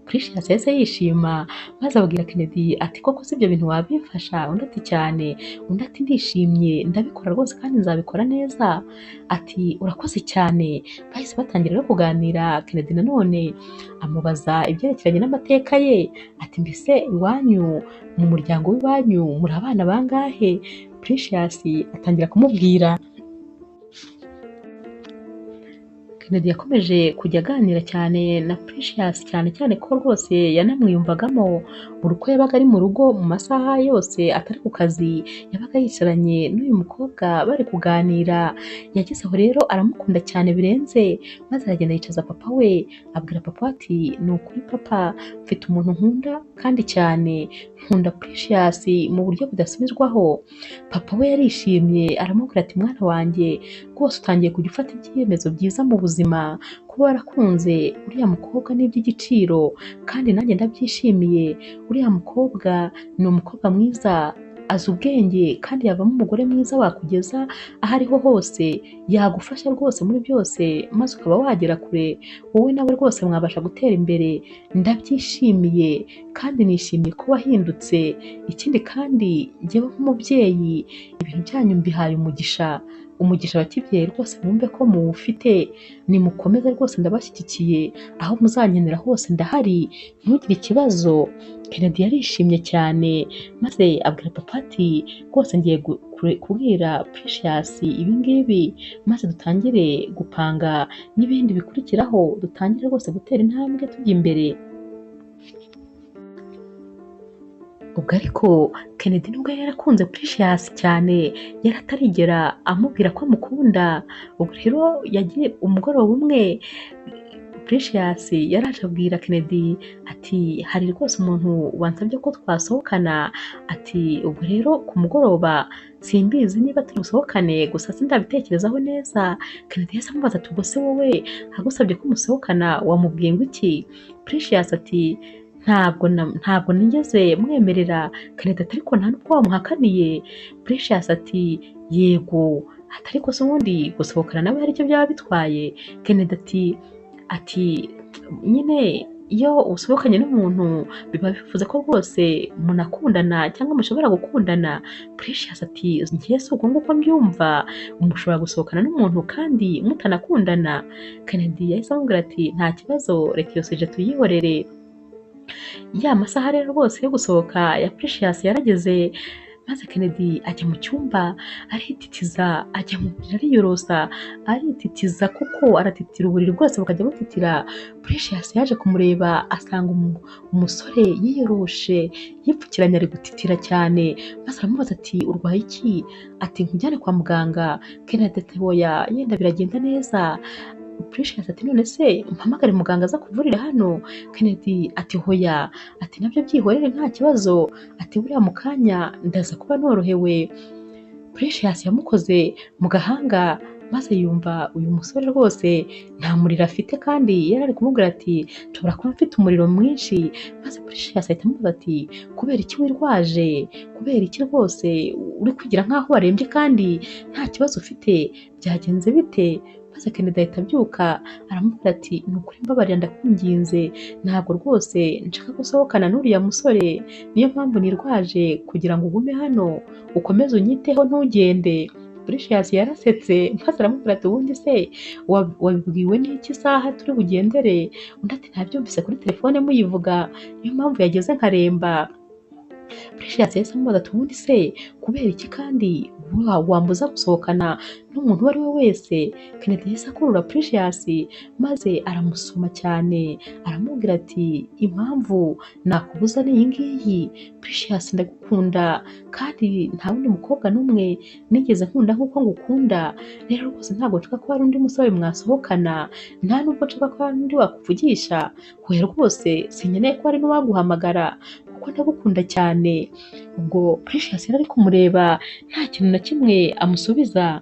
Precious yahise yishima maze abwira Kennedy ati koko si ibyo bintu wabimfasha? Undi ati cyane. Undi ati ndishimye, ndabikora rwose kandi nzabikora neza. Ati urakoze cyane. Bahise batangira no kuganira. Kennedy nanone amubaza ibyerekeranye n'amateka ye, ati mbese iwanyu mu muryango w'iwanyu muri abana bangahe? Precious atangira kumubwira. Kennedy yakomeje kujya aganira cyane na Precious, cyane cyane ko rwose yanamwiyumvagamo. Buri uko yabaga ari mu rugo mu masaha yose atari ku kazi, yabaga yicaranye n'uyu mukobwa bari kuganira. Yageze aho rero aramukunda cyane birenze, maze aragenda yicaza papa we, abwira papa we ati ni ukuri papa, mfite umuntu nkunda kandi cyane, nkunda Precious mu buryo budasubizwaho. Papa we yarishimye aramubwira ati mwana wanjye rwose utangiye kujya ufata ibyemezo byiza mu buzima, kuba warakunze uriya mukobwa ni iby'igiciro kandi nanjye ndabyishimiye. Uriya mukobwa ni umukobwa mwiza, azi ubwenge kandi yavamo umugore mwiza wakugeza aho ariho hose, yagufasha rwose muri byose maze ukaba wagera kure, wowe nawe rwose mwabasha gutera imbere. Ndabyishimiye kandi nishimiye ko wahindutse. Ikindi kandi njyewe nk'umubyeyi ibintu byanyu mbihaye umugisha, umugisha wa kibyeyi rwose mwumve ko muwufite, nimukomeze rwose ndabashyigikiye, aho muzankenera hose ndahari, ntugire ikibazo. Kennedy yarishimye cyane maze abwira papa ati rwose ngiye kubwira Precious ibi ngibi, maze dutangire gupanga n'ibindi bikurikiraho, dutangire rwose gutera intambwe tujya imbere. Ubwo ariko Kennedy nubwo yari yarakunze Precious cyane, yari atarigera amubwira ko amukunda. Ubwo rero yagiye umugoroba umwe, Precious yaraje abwira Kennedy ati hari rwose umuntu wansabye ko twasohokana, ati ubwo rero ku mugoroba simbizi niba turi busohokane, gusa sindabitekerezaho neza. Kennedy yahise amubaza ati ubwo se wowe agusabye ko musohokana wamubwiye ngo iki? Precious ati ntabwo nigeze mwemerera. Kennedy ati ariko nta nubwo wamuhakaniye? Precious ati yego, ati ariko se ubundi gusohokana nawe hari icyo byaba bitwaye? Kennedy ati nyine iyo usohokanye n'umuntu biba bivuze ko rwose munakundana cyangwa mushobora gukundana. Precious ati njye si uko nguko mbyumva, mushobora gusohokana n'umuntu kandi mutanakundana. Kennedy yahise amubwira ati nta kibazo, reka iyo suje tuyihorere. Ya masaha rero rwose yo gusohoka ya Precious yarageze, maze Kennedy ajya mu cyumba arititiza, ajya mu buriri ariyorosa, arititiza kuko aratitira uburiri bwose bukajya butitira. Precious yaje kumureba asanga umusore yiyoroshe yipfukiranye ari gutitira cyane, maze aramubaza ati urwaye iki? Ati nkujyane kwa muganga. Kennedy ati oya, yenda biragenda neza. Precious ati none se mpamagare muganga aza kuvurira hano? Kennedy ati hoya, ati nabyo byihorere nta kibazo, ati buriya mu kanya ndaza kuba norohewe. Precious yamukoze mu gahanga maze yumva uyu musore rwose nta muriro afite, kandi yari ari kumubwira ati nshobora kuba mfite umuriro mwinshi. Maze Precious ahita amubaza ati kubera iki wirwaje? Kubera iki rwose uri kwigira nk'aho warembye kandi nta kibazo ufite? Byagenze bite? Maze Kennedy ahita abyuka aramubwira ati ni ukuri mbabarira ndakwinginze, ntabwo rwose nshaka gusohokana n'uriya musore, niyo mpamvu nirwaje kugira ngo ugume hano ukomeze unyiteho ntugende. Precious yarasetse maze aramubwira ati ubundi se wabibwiwe n'iki saha turi bugendere? Undi ati ntabyumvise kuri telefone muyivuga, niyo mpamvu yageze nkaremba. Precious yahise amubaza ati ubundi se kubera iki kandi Wambuza gusohokana n'umuntu uwo ari we wese? Kennedy yahise akurura Precious maze aramusoma cyane, aramubwira ati impamvu nakubuza ni iyi ngiyi, Precious ndagukunda kandi nta wundi mukobwa n'umwe nigeze nkunda nk'uko ngukunda, rero rwose ntabwo nshaka ko hari undi musore mwasohokana, nta nubwo nshaka ko hari undi wakuvugisha, oya rwose sinkeneye ko hari n'uwaguhamagara kuko ndagukunda cyane. Ubwo Precious yari ari kumureba nta kintu na kimwe amusubiza.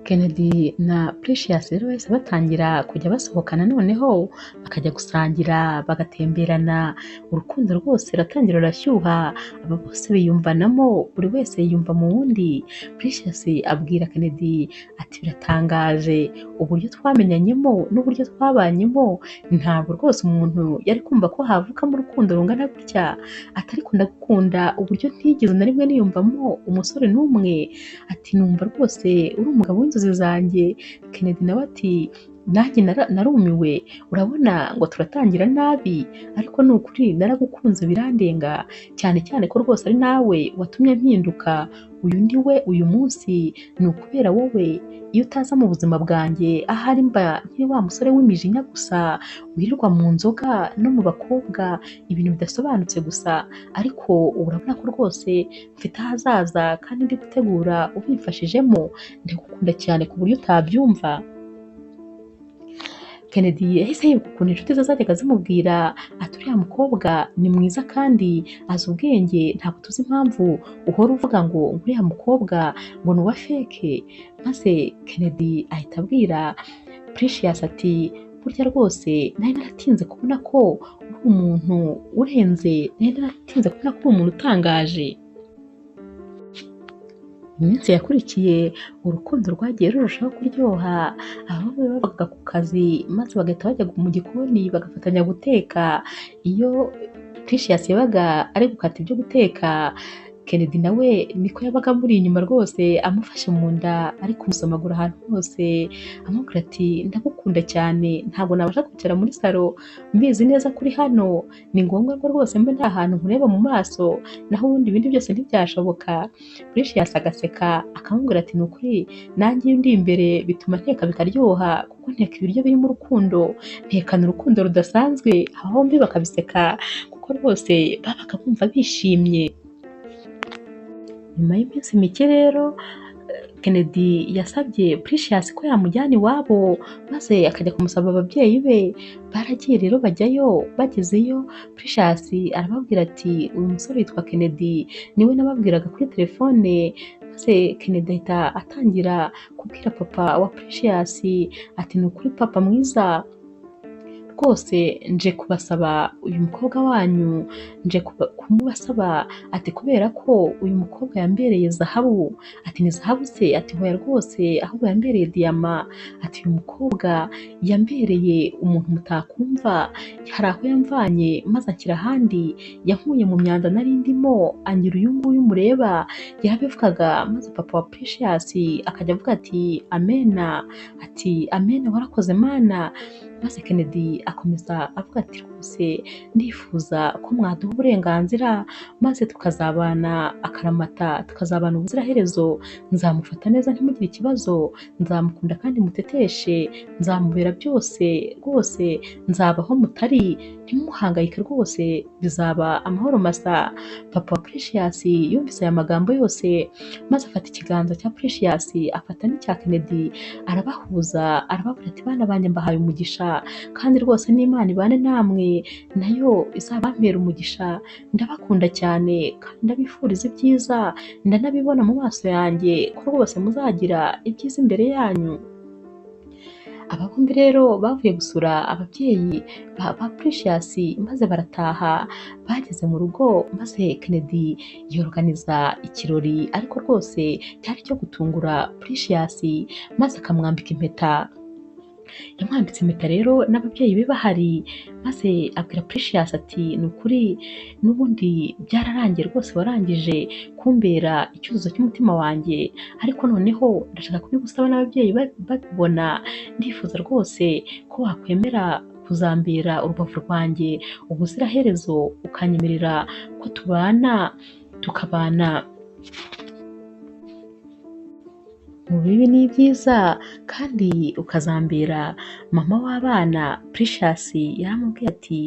Kennedy na Precious rero bahise batangira kujya basohokana, noneho bakajya gusangira bagatemberana, urukundo rwose ruratangira rurashyuha, aba bose biyumvanamo, buri wese yiyumva mu wundi. Precious abwira Kennedy ati biratangaje uburyo twamenyanyemo n'uburyo twabanyemo, ntabwo rwose umuntu yari kumva ko havukamo urukundo rungana gutya, ati ariko ndagukunda uburyo ntigeze na rimwe niyumvamo umusore n'umwe, ati numva rwose uri umugabo w'inzozi zanjye. Kennedy nawe ati nanjye narumiwe, urabona ngo turatangira nabi, ariko ni ukuri naragukunze birandenga, cyane cyane ko rwose ari nawe watumye mpinduka, uyu ndi we uyu munsi ni ukubera wowe, iyo utaza mu buzima bwanjye ahari mba nkiri wa musore w'imijinya gusa, wirirwa mu nzoga no mu bakobwa, ibintu bidasobanutse gusa, ariko ubu urabona ko rwose mfite ahazaza kandi ndi gutegura ubimfashijemo, ndagukunda cyane ku buryo utabyumva. Kennedy yahise yibuka ukuntu inshuti ze zajyaga zimubwira ati uriya mukobwa ni mwiza kandi azi ubwenge, ntabwo tuzi impamvu uhora uvuga ngo uriya mukobwa ngo ni uwa feke. Maze Kennedy ahita abwira Precious ati burya rwose nari naratinze kubona ko uri umuntu urenze, nari naratinze kubona ko uri umuntu utangaje. Iminsi yakurikiye urukundo rwagiye rurushaho kuryoha, aho babaga ku kazi maze bagahita bajya mu gikoni bagafatanya guteka. Iyo Precious yabaga ari gukata ibyo guteka, Kennedy nawe niko yabaga amuri inyuma rwose amufashe mu nda ari kumusomagura ahantu hose, amubwira ati ndagukunda cyane, ntabwo nabasha kwicara muri salo mbizi neza kuri hano, ni ngombwa ko rwose mbe nta hantu nkureba mu maso, naho ubundi ibindi byose ntibyashoboka. Precious agaseka akamubwira ati ni ukuri nanjye iyo ndi imbere bituma nteka bikaryoha, kuko nteka ibiryo birimo urukundo, ntekana urukundo rudasanzwe. Aba bombi bakabiseka kuko rwose babaga bumva bishimye. Nyuma y'iminsi mike rero Kennedy yasabye Precious ko yamujyana iwabo maze akajya kumusaba ababyeyi be. Baragiye rero bajyayo, bagezeyo Precious arababwira ati uyu musore yitwa Kennedy niwe nababwiraga kuri telefone. Maze Kennedy ahita atangira kubwira papa wa Precious ati ni ukuri papa mwiza, rwose nje kubasaba uyu mukobwa wanyu, nje kumubasaba, ati kubera ko uyu mukobwa yambereye zahabu. Ati ni zahabu se? Ati hoya rwose, ahubwo yambereye diyama. Ati uyu mukobwa yambereye umuntu mutakumva, hari aho yamvanye maze anshyira ahandi, yankuye mu myanda nari ndimo angira uyu nguyu mureba. Yarabivugaga maze papa wa Precious akajya avuga ati amena, ati amena warakoze mana. Maze Kennedy akomeza avuga ati rwose ndifuza ko mwaduha uburenganzira maze tukazabana akaramata, tukazabana ubuziraherezo, nzamufata neza ntimugire ikibazo, nzamukunda kandi muteteshe, nzamubera byose rwose, nzabaho mutari, ntimuhangayike rwose, bizaba amahoro masa. Papa wa Precious yumvise aya magambo yose maze afata ikiganza cya Precious afata n'icya Kennedy arabahuza, arababwira ati bana banjye mbahaye umugisha kandi rwose n'Imana ibane namwe, nayo izabampera umugisha, ndabakunda cyane kandi ndabifuriza ibyiza, ndanabibona mu maso yanjye ko rwose muzagira ibyiza imbere yanyu. Aba bombi rero bavuye gusura ababyeyi ba Precious maze barataha. Bageze mu rugo maze Kennedy yoroganiza ikirori, ariko rwose cyari cyo gutungura Precious, maze akamwambika impeta. Yamwambitse impeta rero n'ababyeyi be bahari, maze abwira Precious ati ni ukuri n'ubundi byararangiye rwose, warangije kumbera icyuzuzo cy'umutima wanjye, ariko noneho ndashaka kubigusaba n'ababyeyi babibona, ndifuza rwose ko wakwemera kuzambera urubavu rwanjye ubuziraherezo, ukanyemerera ko tubana, tukabana Mu bibi n'ibyiza kandi ukazambera mama w'abana. Precious yaramubwiye ati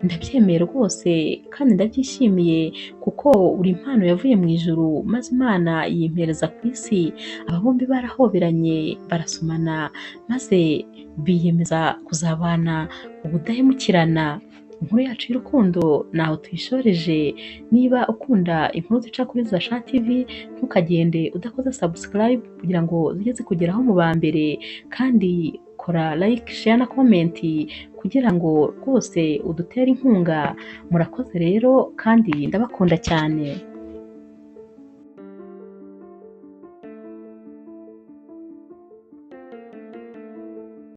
ndabyemeye rwose kandi ndabyishimiye kuko uri impano yavuye mu ijuru maze Imana yimpereza ku isi. Aba bombi barahoberanye barasomana maze biyemeza kuzabana ubudahemukirana. Inkuru yacu y'urukundo ntaho tuyishoreje. Niba ukunda inkuru zica kuri Zasha TV, ntukagende udakoze subscribe kugira ngo zijye zikugeraho mu ba mbere, kandi kora like, share na comment kugira ngo rwose udutere inkunga. Murakoze rero kandi ndabakunda cyane.